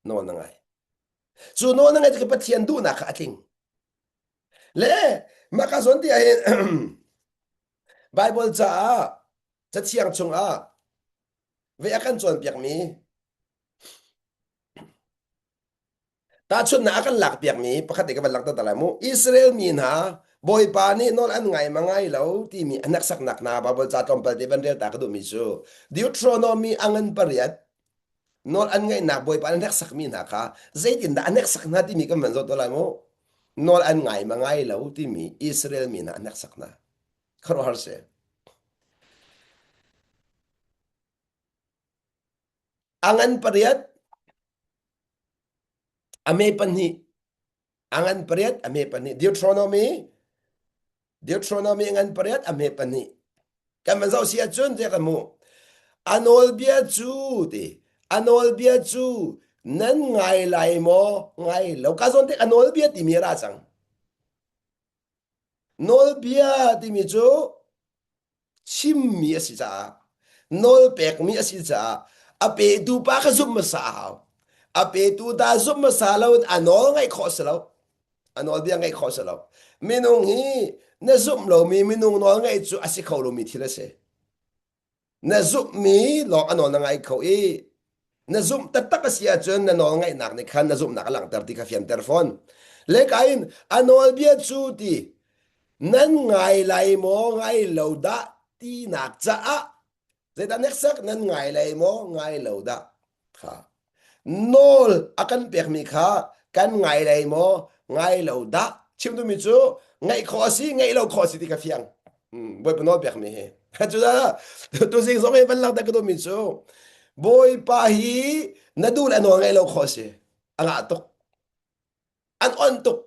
Nawl na ngai. Cu nawl na ngaih tikah Pathian duhnak kha a tling. Le mah ka zawn ti ahhin Bible caah Cathiang chungah ve a kan cawnpiakmi Tahchunhnak a kan lakpiakmi pakhat te ka van langhter ta lai mu. Israel mi hna Bawipa nih nawl an ngai ma ngai lo timi a hneksaknak hna Baibal ca tlawmpal te van rel ta ka duhmi cu Deuteronomy a ngan pariat nawl an ngaihnak Bawipa nih hneksakmi hna kha zeitindah a hneksak hna timi kan van zoh to lai mu. Nawl an ngai ma ngai lo timi Israel mi hna a hneksak hna. Khuaruahhar si. A ngan pariat A me pahnih, a ngan pariat, a me pahnih. Deuteronomy, Deuteronomy a ngan pariat, a me pahnih. Kan van zoh si ahcun tiah kan hmuh. A nawlbia cu ti, a nawlbia cu nan ngai lai maw, ngai lo. Ka zawn tik a nawlbia timi a ra cang. Nawlbia timi cu chimmi a si caah nawlpekmi a si caah a petu pa kha zumh hmasa a hau. A petu ta zumh hmasa loin a nawl ngaih khawh si lo. A nawlbia ngaih khawh si lo. Minung hi na zumh lomi minung nawl ngaih cu a si kho lomi thil a si. Na zumhmi lawng a nawl na ngai kho i na zumh taktak a si ahcun na nawl ngaihnak nih khan na zumhnak a langhter ti kha fianter fawn. Leka in a nawlbia cu ti nan ngai lai maw ngai lo dah tinak caah zeidah hneksak nan ngai lai maw ngai lo dah kha nawl a kan pekmi kha kan ngai lai maw ngai lo dah chim duhmi cu ngaih khawh a si ngaih lo khawh a si ti kha fiang Bawipa nawl pekmi hi cucaah tuzing zong hi van langhter ka duhmi cu Bawipa hi na duh le nawl ngaih lo khawh a si a ngah tuk an on tuk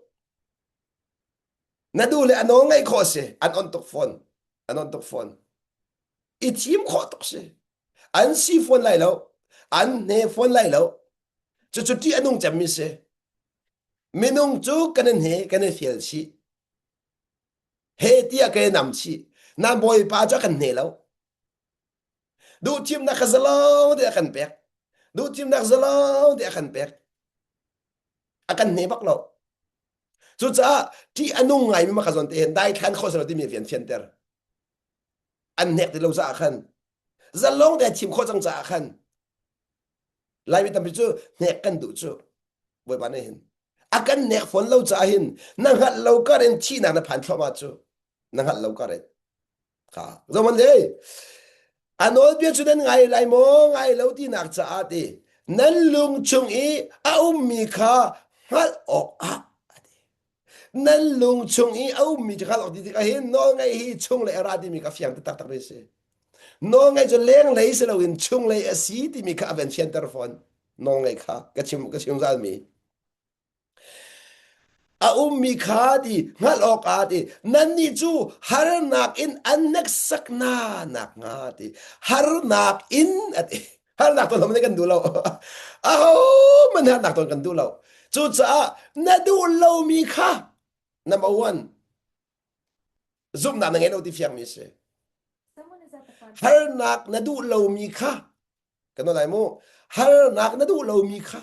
na duh le a nawl ngaih khawh a si an on tuk fawn an on tuk fawn i thim khawh tuk si an si fawn lai lo an hne fawn lai lo cucu ṭih a nung cemmi si minung cu kan in he kan i fial chih he tiah ka i nam chih na bawipa cu a kan hne lo duhthimnak kha zalong te a kan pek duhthimnak zalong te a kan pek a kan hne bak lo cucaah ṭih a nung ngaimi maka zawn te hin daithlan khawh si lo timi fian fianter an hnek ti lo caah khan zalong te thim khawh cang caah khan Laimi tampi cu hnek kan duh cu Bawipa nih hin a kan nek fawn lo caah hin na hngalh lo kar in thihnak na phan thluahmah cu na hngalh lo kar in kha zoman le a nawlbia cu nan ngai lai maw ngai lo tinak caah ti nan lung chung i a ummi kha hngalh awk ah nan lung chung i a ummi cu hngalh awk ti tikah hin nawlngaih hi chunglei a ra timi kha fiang taktak mi si. Nawlngaih cu lenglei si loin chunglei a si timi kha a van fianter fawn. Nawlngaih kha ka chim ka chim zalmi. A ummi kha ti hngalh awkah ti nannih cu harnak in an hneksak hna nakhnga ti harnak in a ti. Harnak ton hohmanh kan duh lo. Ahohmanh harnak ton kan duh lo. Cucaah na duh lomi kha number one zumhnak na ngei lo ti fiangmi a si. Harnak na duh lomi kha kan nawl lai mu. Harnak na duh lomi kha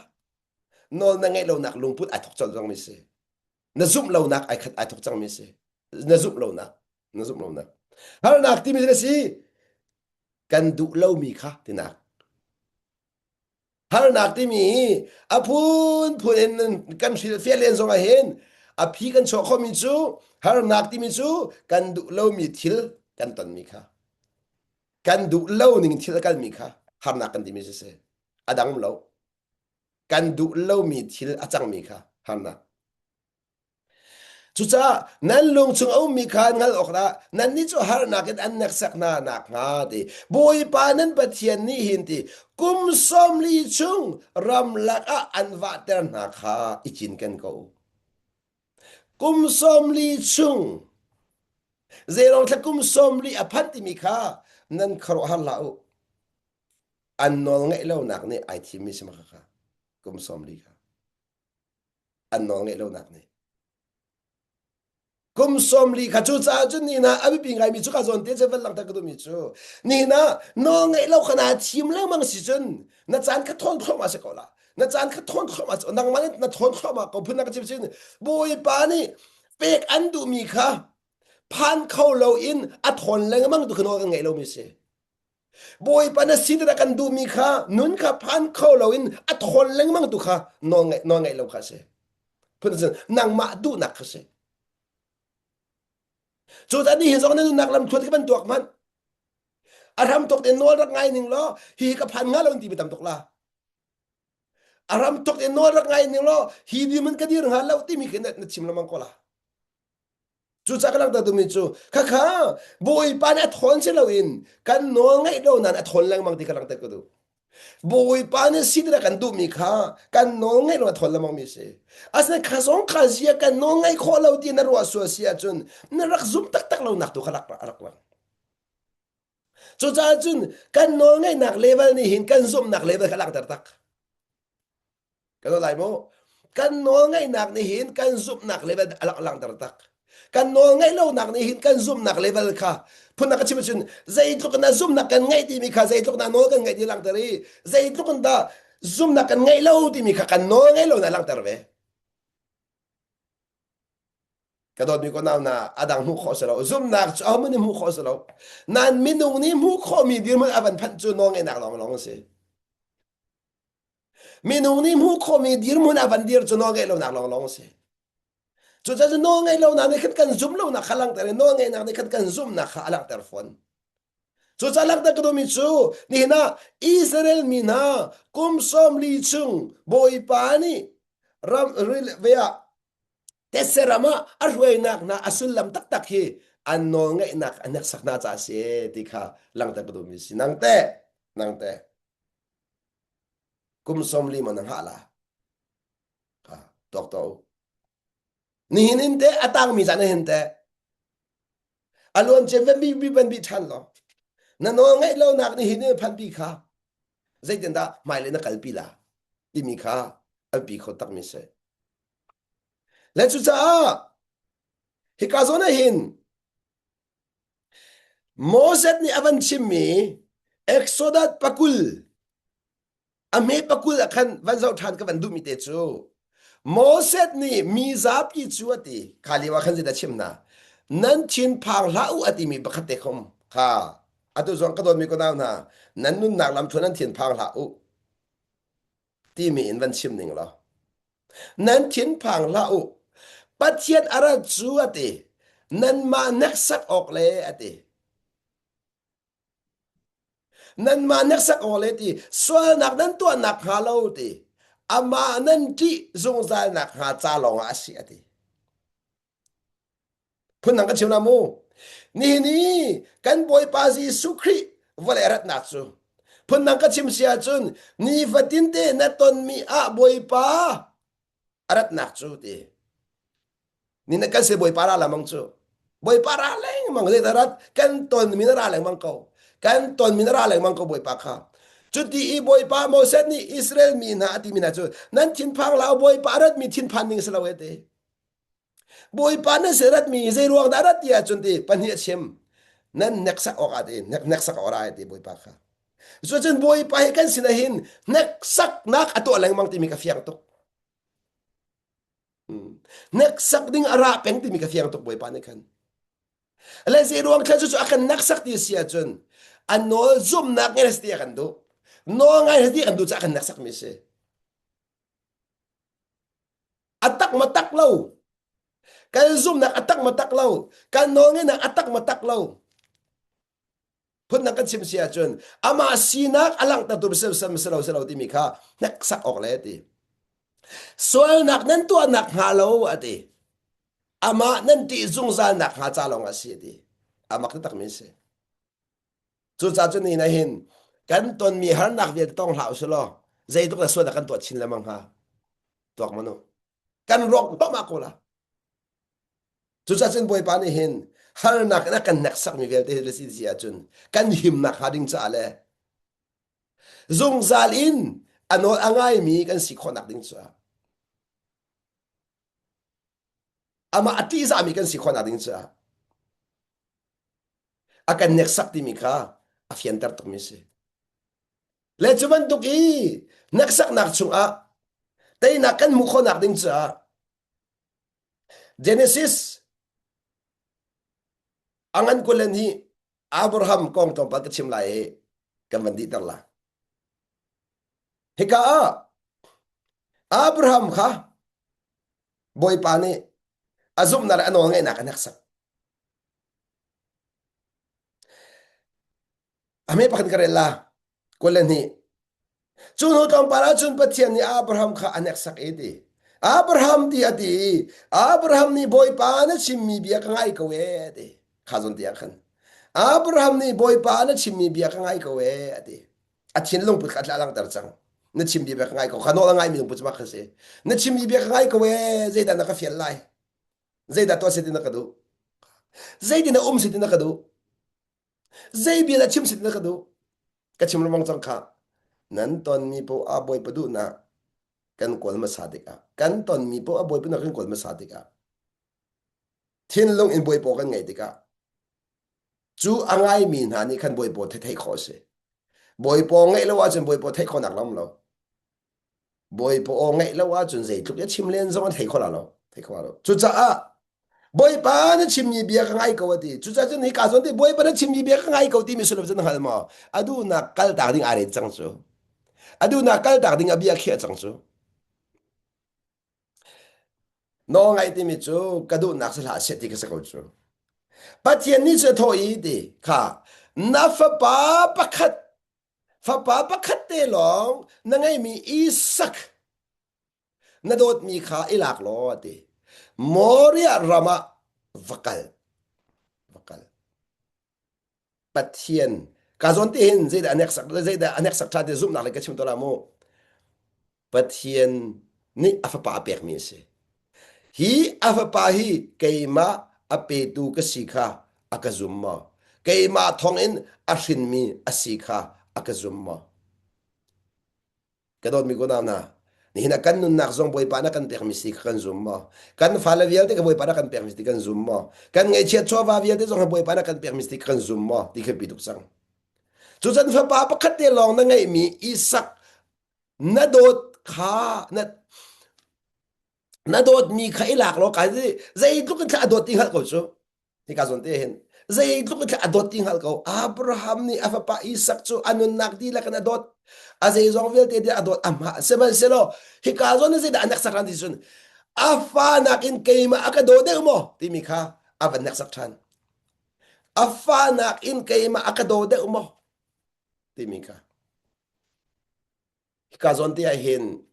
nawl na ngeih lonak lungput ai thok colh cangmi si. Na zumh lonak ai khat ai thok cangmi si. Na zumh lonak, na zumh lonak. Harnak timi na si kan duh lomi kha tinak. Harnak timi hi a phunphun in kan hrilhfiah len zong ah hin a phi kan chuah khomi cu harnak timi cu kan duh lomi thil kan tonmi kha kan duh lo ning thil a kalmi kha harnak kan timi si a dang lo kan duh lomi thil a cangmi kha harnak Cucaah nan lung chung a ummi kha hngalh awkah nannih cu harnak in an hneksak hna nakhnga ti Bawipa nan Pathian nih hin ti kum 40 chung ramlak ah an vahter hna kha i cinken ko u. Kum 40 chung zeirong thla kum 40 a phanh timi kha nan khuaruahhar hlah u. An nawl ngeih lonak nih ai thimmi si ma kha kum 40 kha. An nawl ngeih lonak nih. Kum 40 kha cu caah cun ni hna a biapi ngaimi cu ka zawn te cu van langhter ka duhmi cu ni hna nawl ngeih lo kha naa thim lengmang si cun na caan kha thawn thluahmah si ko la na caan kha thawn thluahmah nangmah nih na thawn thluahmah ko phun na ka chim sin Bawipa nih pek an duhmi kha phan kho loin a thawn lengmang tu kha nawl kan ngeih lomi si Bawipa na sin ah kan duhmi kha nun kha phan kho loin a thawn lengmang tu kha nawl ngaih nawl ngaih lo kha a si. Phun cun nangmah duhnak kha si. Cu ni hi zong na nunnak lam thluan ka van tuak hmanh. A ram tuk te nawl rak ngai ning law hi ka phan nga lo ti mi tam tuk la. A ram tuk te nawl rak ngai ning law hi di man ka dir hnga lo timi khi na chim lengmang ko la. Cucaah ka langhter duhmi cu khakha Bawipa nih a thawn si loin kan nawl ngaih lo nain a thawn lengmang ti kha langhter ka duh. Bawipa nih si tiah kan duhmi kha kan nawl ngaih lo a thawn lengmang mi a si. Asinain kha zong kha zia kan nawl ngaih khawh lo ti na ruah sual si ahcun na rak zum taktak lo nak tu kha rak rak lang. Cucaah cun kan nawl ngaihnak level nih hin kan zumhnak level kha langhter tak. Kan lai maw? Kan nawl ngaihnak nih hin kan zumhnak level a lang langhter tak. Kan nawl ngaih lonak nih hin kan zumhnak level kha phunnak ka chim ahcun zeitluk in dah zumhnak kan ngeih timi kha zeitluk dah nawl kan ngeih ti langhter i zeitluk in dah zumhnak kan ngeih lo timi kha kan nawl ngeih lo na langhter ve. Ka dawtmi ko nau na a dang hmuh khawh si lo. Zumhnak cu ahohmanh nih hmuh khawh si lo. Nain minung nih hmuh khawhmi dirhmun a van phanh cu nawl ngeihnak lawnglawng a si. Minung nih hmuh khawhmi dirhmun ah van dir cu nawl ngeih lonak lawnglawng a si. Cucaah cu nawl ngeih lonak nih khan kan zumh lonak kha langhter i nawl ngeihnak nih khan kan zumhnak kha a langhter fawn. Cucaah langhter ka duhmi cu nihin ah Israel mi hna kum 40 chung Bawipa nih ram ve ah tetse ram ah a hruainak hna a sullam taktak hi an nawl ngeihnak a hneksak hna caah a si ti kha langhter ka duhmi a si. Nang teh, nang teh. Kum 40 man na hngah la. Ha, tuak to. Nihin in te a tangmi zan hin te a luan cem van bi bi van bi than lo. Na nawl ngaih lo nak nihin in phan pi kha zeitin dah hmailei na kalpi la timi kha an pi kho takmi si. Le cucaah hika zawn ah hin Moses nih a van chimmi Exodus pakul a hme pakul ah khan van zoh ṭhan ka van duhmi te cu Moses nih mi zapi cu a ti kha lio ah khan zeidah chim hna nan thin phang hlah u a timi pakhat te khom kha atu zong ka dawtmi ka nau hna nan nunnak lam thluan nan thin phang hlah u timi in van chim ning law Nan thinphang hlah u. Pathian a rat cu a ti. Nanmah hneksak awk le a ti. Nanmah hneksak awk le ti. Sualnak nan tuahnak hnga lo ti. Amah nan ṭih zungzalnak hnga ca lawngah a si a ti. Phundang kan chim la mu. Nihin i kan Bawipa Jesuh Khrih vawlei ratnak cu phundang ka chim si ahcun nifatin te na tonmi ah Bawipa a ratnak cu ti. Ni na kan se Bawipa ra lamang cu. Bawipa ra lengmang zei rat kan ton mi na ra lengmang ko. Kan ton mi na ra lengmang ko Bawipa kha. Cuti i Bawipa Moses nih Israel mi hna a ti mi hna cu nan thinphang lau Bawipa rat mi thinphan ning si lo e ti. Bawipa nan se rat mi zei ruang dah rat ti ahcun ti pahnih a chim. Nan neksak awk ah ti nek neksak awk ra ti Bawipa kha. Cucun Bawipa hi kan sinah hin hneksaknak a tuah lengmang timi ka fiang tuk. Hneksak ding a ra peng timi ka fiang tuk Bawipa nih khan. Le zei ruang thla cu a kan hneksak ti si ahcun a nawl zumnak ngai ti a kan duh. Nawl ngai ti a kan duh caah a kan hneksak mi si. A tak ma tak lo. Kan zumnak a tak ma tak lo. Kan nawl ngeihnak a tak ma tak lo. Phundang kan chim si ahcun amah sinak a langhtertu si lo si lo timi kha hneksak awk le ti. Sualnak nan tuahnak hnga lo a ti. Amah nan ṭih zungzal nak hnga ca lawng a si a ti. Amak takmi a si. Cucaah cun ni hin kan tonmi harnak vialte tong hlah usih law zeitluk dah sualnak kan tuah chin lengmang hnga. Tuak manu. Kan rawk bak ko la. Cucaah cun Bawipa nih hin harnak in a kan hneksakmi vialte hi si si ahcun kan himnak hnga ding caah le zungzal in a nawl a ngaimi kan si khawhnak ding caah amah a ṭihzahmi kan si khawhnak ding caah a kan hneksak timi kha a fianter tukmi a si. Le cu bantuk i hneksaknak chungah teinak kan hmuh khawhnak ding caah Genesis a ngan kulen hi Abraham kong tlawmpal ka chim lai i kan van dihter la. Hika ah Abraham kha Bawipa nih a zumhnak le a nawlngaihnak a hneksak. A hme pakhat ka rel la. 22. Cu hnu tlawmpal ah cun Pathian nih Abraham kha a hneksak i ti. Abraham ti a ti i Abraham nih Bawipa na chimmi bia ka ngai ko ee a ti. Kha zawn ti ah khan. Abraham nih Bawipa na chimmi bia ka ngai ko ee a ti. A thinlung put kha a langhter cang. Na chimmi bia ka ngai ko. Kha nawl a ngaimi lungput cu mah kha si. Na chimmi bia ka ngai ko ee zeidah na ka fial lai? Zeidah tuah si ti na ka duh? Zeitin na um si ti na ka duh? Zei bia dah chim sit na ka duh? Ka chim lengmang cang kha. Nan tonmi poah ah Bawipa duhnak kan kawl hmasa tikah, kan tonmi poah ah Bawipa duhnak kan kawl hmasa tikah, thinlung in Bawipa kan ngaih tikah, cu a ngaimi hna nih khan Bawipa theih khawh a si. Bawipa ngaih lo ahcun Bawipa theih khawhnak lam lo. Bawipa aw ngaih lo ahcun zeitluk i a chim len zong a thei kho la lo. Thei kho lo. Cucaah Bawipa na chimmi bia ka ngai ko a ti. Cucaah cun hika zawn te Bawipa na chimmi bia ka ngai ko timi sullam cu na hngal maw? A duhnak kaltak ding aa ret cang cu. A duhnak kaltak ding a bia khiah cang cu. Nawl ngaih timi cu ka duhnak si hlah seh ti ka si ko cu. Pathian nih cu a thawh i ti kha na fapa pakhat Fapa pakhat te lawng na ngeihmi Isak na dawtmi kha i lak law a ti. Moriah ram ah va kal. Va kal. Pathian ka zawn te hin zeidah a hneksak zeidah a hneksak ṭha ti zumhnak le ka chim to la mu. Pathian nih a fapa a pekmi a si. Hi a fapa hi keimah a petu ka si kha a ka zum maw? Keimah thawngin a hrinmi a si kha a ka zum maw? Ka dawtmi kunau hna, nihin ah kan nunnak zong Bawipa na kan pekmi si kha kan zum maw? Kan fale vialte ka Bawipa na kan pekmi si kan zum maw? Kan ngaihchiat chawva vialte zong hi Bawipa na kan pekmi si kan zum maw? Ti khi pi tuk cang. Cucan fapa pakhat te lawng na ngeihmi Isak na dawt kha na na dawtmi kha i lak law kai zeitluk in thla a dawt ti hngalh ko cu hika zawn te hin zeitluk in thla a dawt ti hngalh ko Abraham nih a fapa Isak cu a nunnak dihlak in a dawt a zeizong vialte dih a dawt a hma sihmanhsehlaw hika zawn in zeidah a hneksak ṭhan ti cun a fa nakin keimah a ka daw deuh maw timi kha a van hneksak ṭhan a fa nakin keimah a ka daw deuh maw timi kha Hika zawn te ah hin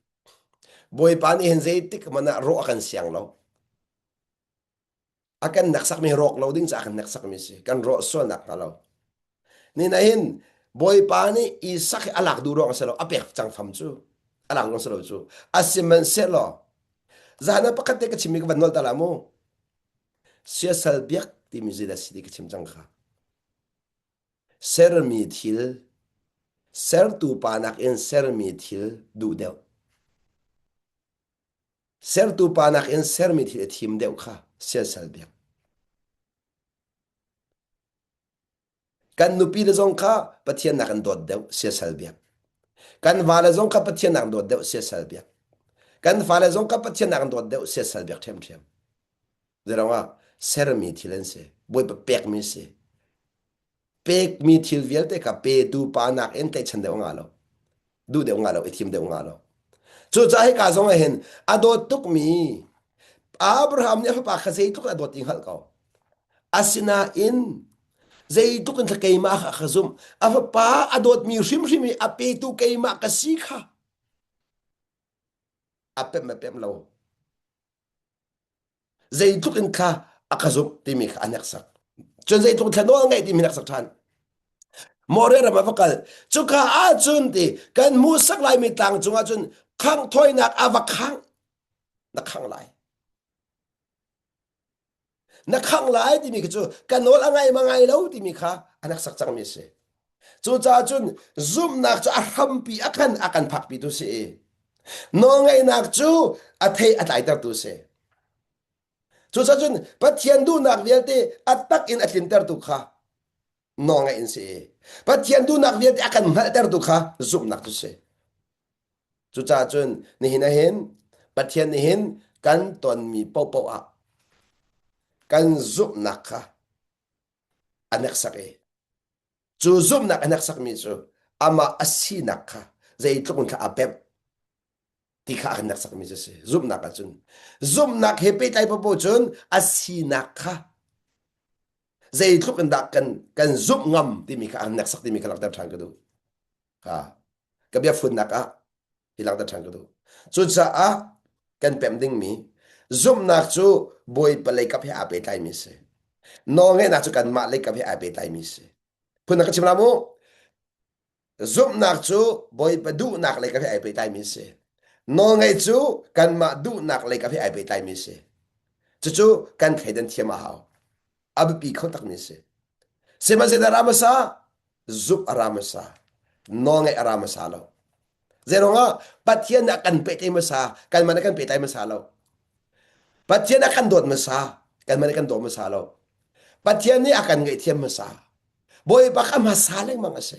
Bawipa nih hin zeitik hmanh ah rawh a kan siang lo. A kan hneksakmi rawk lo ding caah a kan hneksakmi si. Kan rawh sualnak hnga lo. Ni na hin Bawipa nih Isak hi a lak duh ruang a si lo, a pek cang fam cu. A lak ruang si lo cu. Asihmanhsehlaw zan ah pakhat te ka chimmi ka van nolh ta la mu. Siasal biak timi zeidah si ti ka chim cang kha. Sermi thil, sertu pa nakin sermi thil duh deuh. Sertu pa nakin sermi thil a thim deuh kha siasal biak. Kan nupi le zong kha Pathian nak an dawt deuh siasal biak. Kan vale zong kha Pathian nak dawt deuh siasal biak. Kan fale zong kha Pathian nak dawt deuh siasal biak ṭhiamṭhiam. Zeiruangah sermi thil an si. Bawipa pekmi si. Pekmi thil vialte kha petu pa nakin tlaihchan deuh ngah lo. Duh deuh ngah lo, i thim deuh ngah lo. Cucaah hika zong ah hin a dawt tukmi Abraham nih a fapa kha zeitluk a dawt ti hngalh ko. Asinain zeitluk in keimah kha ka zumh. A fapa a dawtmi hrimhrim i a petu keimah ka si kha a pemh a pemh lo. Zeitluk in kha a ka zumh timi kha a hneksak. Cun zeitluk in thla nawl ngeih timi hneksak ṭhan. Moria ram a va kal. Cuka ahcun ti kan hmuhsak laimi tlang cungah cun khangh thawinak a va khangh. Na khangh lai. Na khangh lai timi khi cu ka nawl a ngai ma ngai lo timi kha a hneksak cangmi a si. Cucaah cun zumhnak cu a hrampi a kan a kan phakpitu si i nawlngaihnak cu a thei a tlaitertu si. Cucaah cun Pathian duhnak vialte a tak in a tlintertu kha nawlngaih in si i Pathian duhnak vialte a kan hngalhtertu kha zumhnak cu si. Cucaah cun nihin ah hin Pathian nih hin kan tonmi paohpaoh ah kan zumhnak kha a hneksak i cu zumhnak a hneksakmi cu amah a sinak kha zeitluk in kha a pemh ti kha a kan hneksakmi cu a si. Zumhnak ahcun zumhnak he pehtlai paohpaoh cun a sinak kha zeitluk in dah kan kan zumh ngam timi kha a kan hneksak timi kha langhter ṭhan ka duh. Kha ka biafunnak ah hi langhter ṭhan ka duh. Cucaah kan pemh dingmi zumhnak cu Bawipa leikap he aa pehtlaimi a si. Nawlngeihnak cu kanmah leikap he aa pehtlaimi a si. Phun ka chim la mu. Zumhnak cu Bawipa duhnak leikap he ai pehtlaimi a si. Nawlngeih cu kanmah duhnak leikap he ai pehtlaimi a si. Cucu kan thleidan thiam a hau. A biapi kho takmi a si. Sihmanhsehlaw ra hmasa, zumh a ra hmasa, nawlngaih a ra hmasa lo. Zeiruangah Pathian nih a kan pehtlaih hmasa, kanmah nih kan pehtlai hmasa lo. Pathian a kan dawt hmasa, kanmah nih kan daw hmasa lo. Pathian nih a kan ngaihthiam hmasa. Bawipa kha hmasa lengmang a si.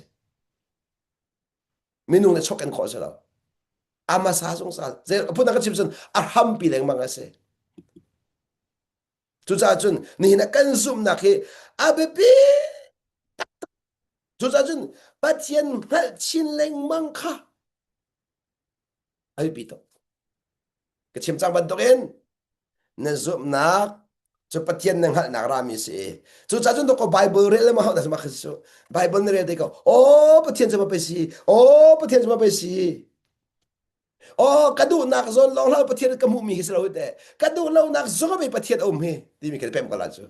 Minung nih chok kan khawh si lo. A hmasa zungzal. Zei phun ka chim cun a hrampi lengmang a si. Cucaah cun nihin ah kan zumhnak hi a biapi taktak. Cucaah cun Pathian hngalh chin lengmang kha a biapi tuk. Ka chim cang bantukin na zumhnak cu Pathian na hngalhnak rami si i cucaah cun ko Bible rel le ma hau ma khi Bible na rel te ko oh Pathian cu ma pe si oh Pathian cu ma pe si Oh, ka duhnak zawn lawng hlah Pathian ka hmuhmi hi si lo te. Ka duh lonak zong ah Pathian a um hi timi kan pem ko la cu.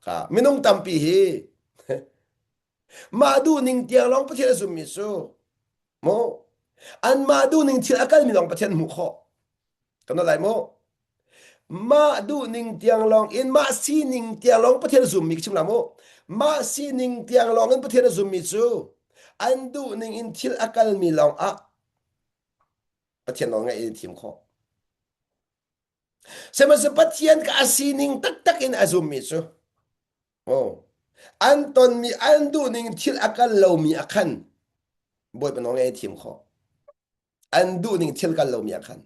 Kha minung tampi hi mah duhning tiang lawng Pathian a zummi cu mu anmah duhning thil a kalmi lawng Pathian hmuh khawh. Kan lai mu. Mah duhning tiang lawng in mah sining tiang lawng Pathian a zummi ka chim la mu. Mah sining tiang lawng in Pathian a zummi cu an duhning in thil a kalmi lawng ah Pathian nawl ngaih in thim khawh. Sihmanhsehlaw Pathian ka a sining taktak in a zummi cu oh, an tonmi an duhning thil a kal lomi a khan Bawipa nawl ngaih in thim khawh. An duhning thil kal lomi a khan.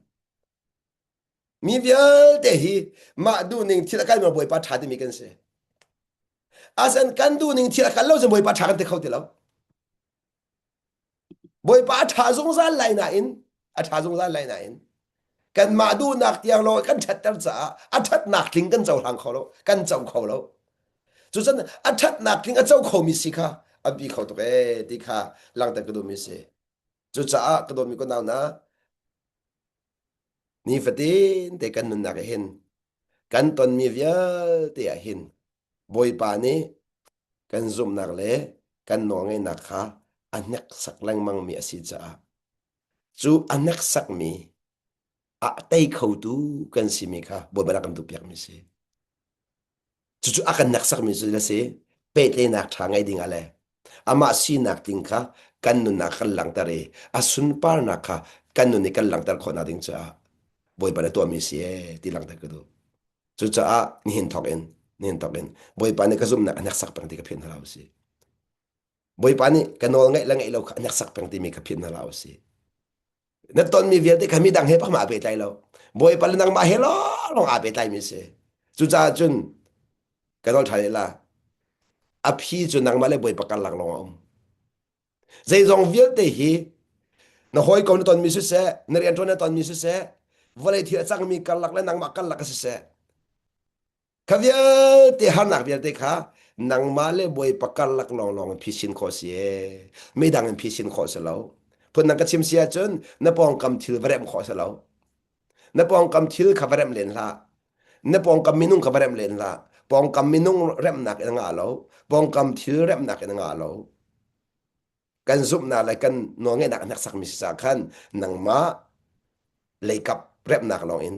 Mi vialte hi mah duhning thil a kalmi Bawipa ṭha timi kan si. Asan kan duhning thil a kal lo cun Bawipa ṭha kan ti kho ti lo. Bawipa a ṭha zungzal lai nain a ṭha zungzal lai nain kanmah duhnak tiang lawng kan ṭhatter caah a ṭhatnak tling kan cohlang kho lo kan co kho lo cucun a ṭhatnak tling a co khomi si kha a bi kho tuk ee ti kha langhter ka duhmi si cucaah ka dawtmi ka nau hna nifatin te kan nunnak ah hin kan tonmi vialte ah hin Bawipa nih kan zumhnak le kan nawlngeihnak kha a hneksak lengmangmi a si caah cu a hneksakmi a tei khotu kan simi kha Bawipa nih a kan duhpiakmi a si. Cucu a kan hneksakmi cu a si. Pehtlaihnak ṭha ngei ding ah le amah sinak ding kha kan nunnak kan langhter i a sunparnak kha kan nun i kan langhter khawhnak ding caah Bawipa na tuahmi si ee ti langhter ka duh. Cucaah nihin thawk in nihin thawk in Bawipa nih ka zumhnak a hneksak peng ti ka philh hna lo si. Bawipa nih ka nawl ngaih le ngaih lo kha a hneksak peng timi ka philh hna lo si. Na tonmi vialte kha midang he pakmah aa pehtlai lo. Bawipa le nangmah he lawng aa pehtlaimi si. Cucaah cun ka nawl ṭhan la. A phi cu nangmah le Bawipa karlak lawng a um. Zeizong vialte hi na hawikom na tonmi siseh, na rianṭuan na tonmi siseh, vawlei thil a cangmi karlak le nangmah karlak a siseh, Kha vialte harnak vialte kha nangmah le Bawipa karlak lawnglawng in phisin khawh si ee. Midang in phisin khawh si lo. Phundang ka chim si ahcun na pawngkam thil va remh khawh si lo. Na pawngkam thil kha va remh len hlah. Na pawngkam minung kha va remh len hlah. Pawngkam minung remhnak in a ngah lo. Pawngkam thil remhnak in a ngah lo. Kan zumhnak le kan nawlngeihnak a hneksakmi si caah khan nangmah leikap remnak lawng in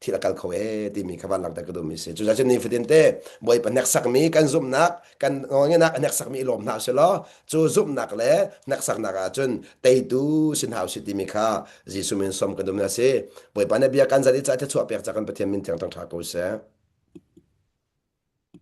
thil a kal kho ee timi kha van langhter ka duhmi si. Cucaah cun nifatin te Bawipa hneksakmi kan zumhnak kan nawlngeihnak a hneksakmi i lawm hna usih law cu zumhnak le hneksaknak ah cun teitu si hna usih timi kha Jesuh min sawm ka duhmi a si. Bawipa nih bia kan zat i ca thluachuah pek ca kan Pathian min thiang thangṭha ko seh.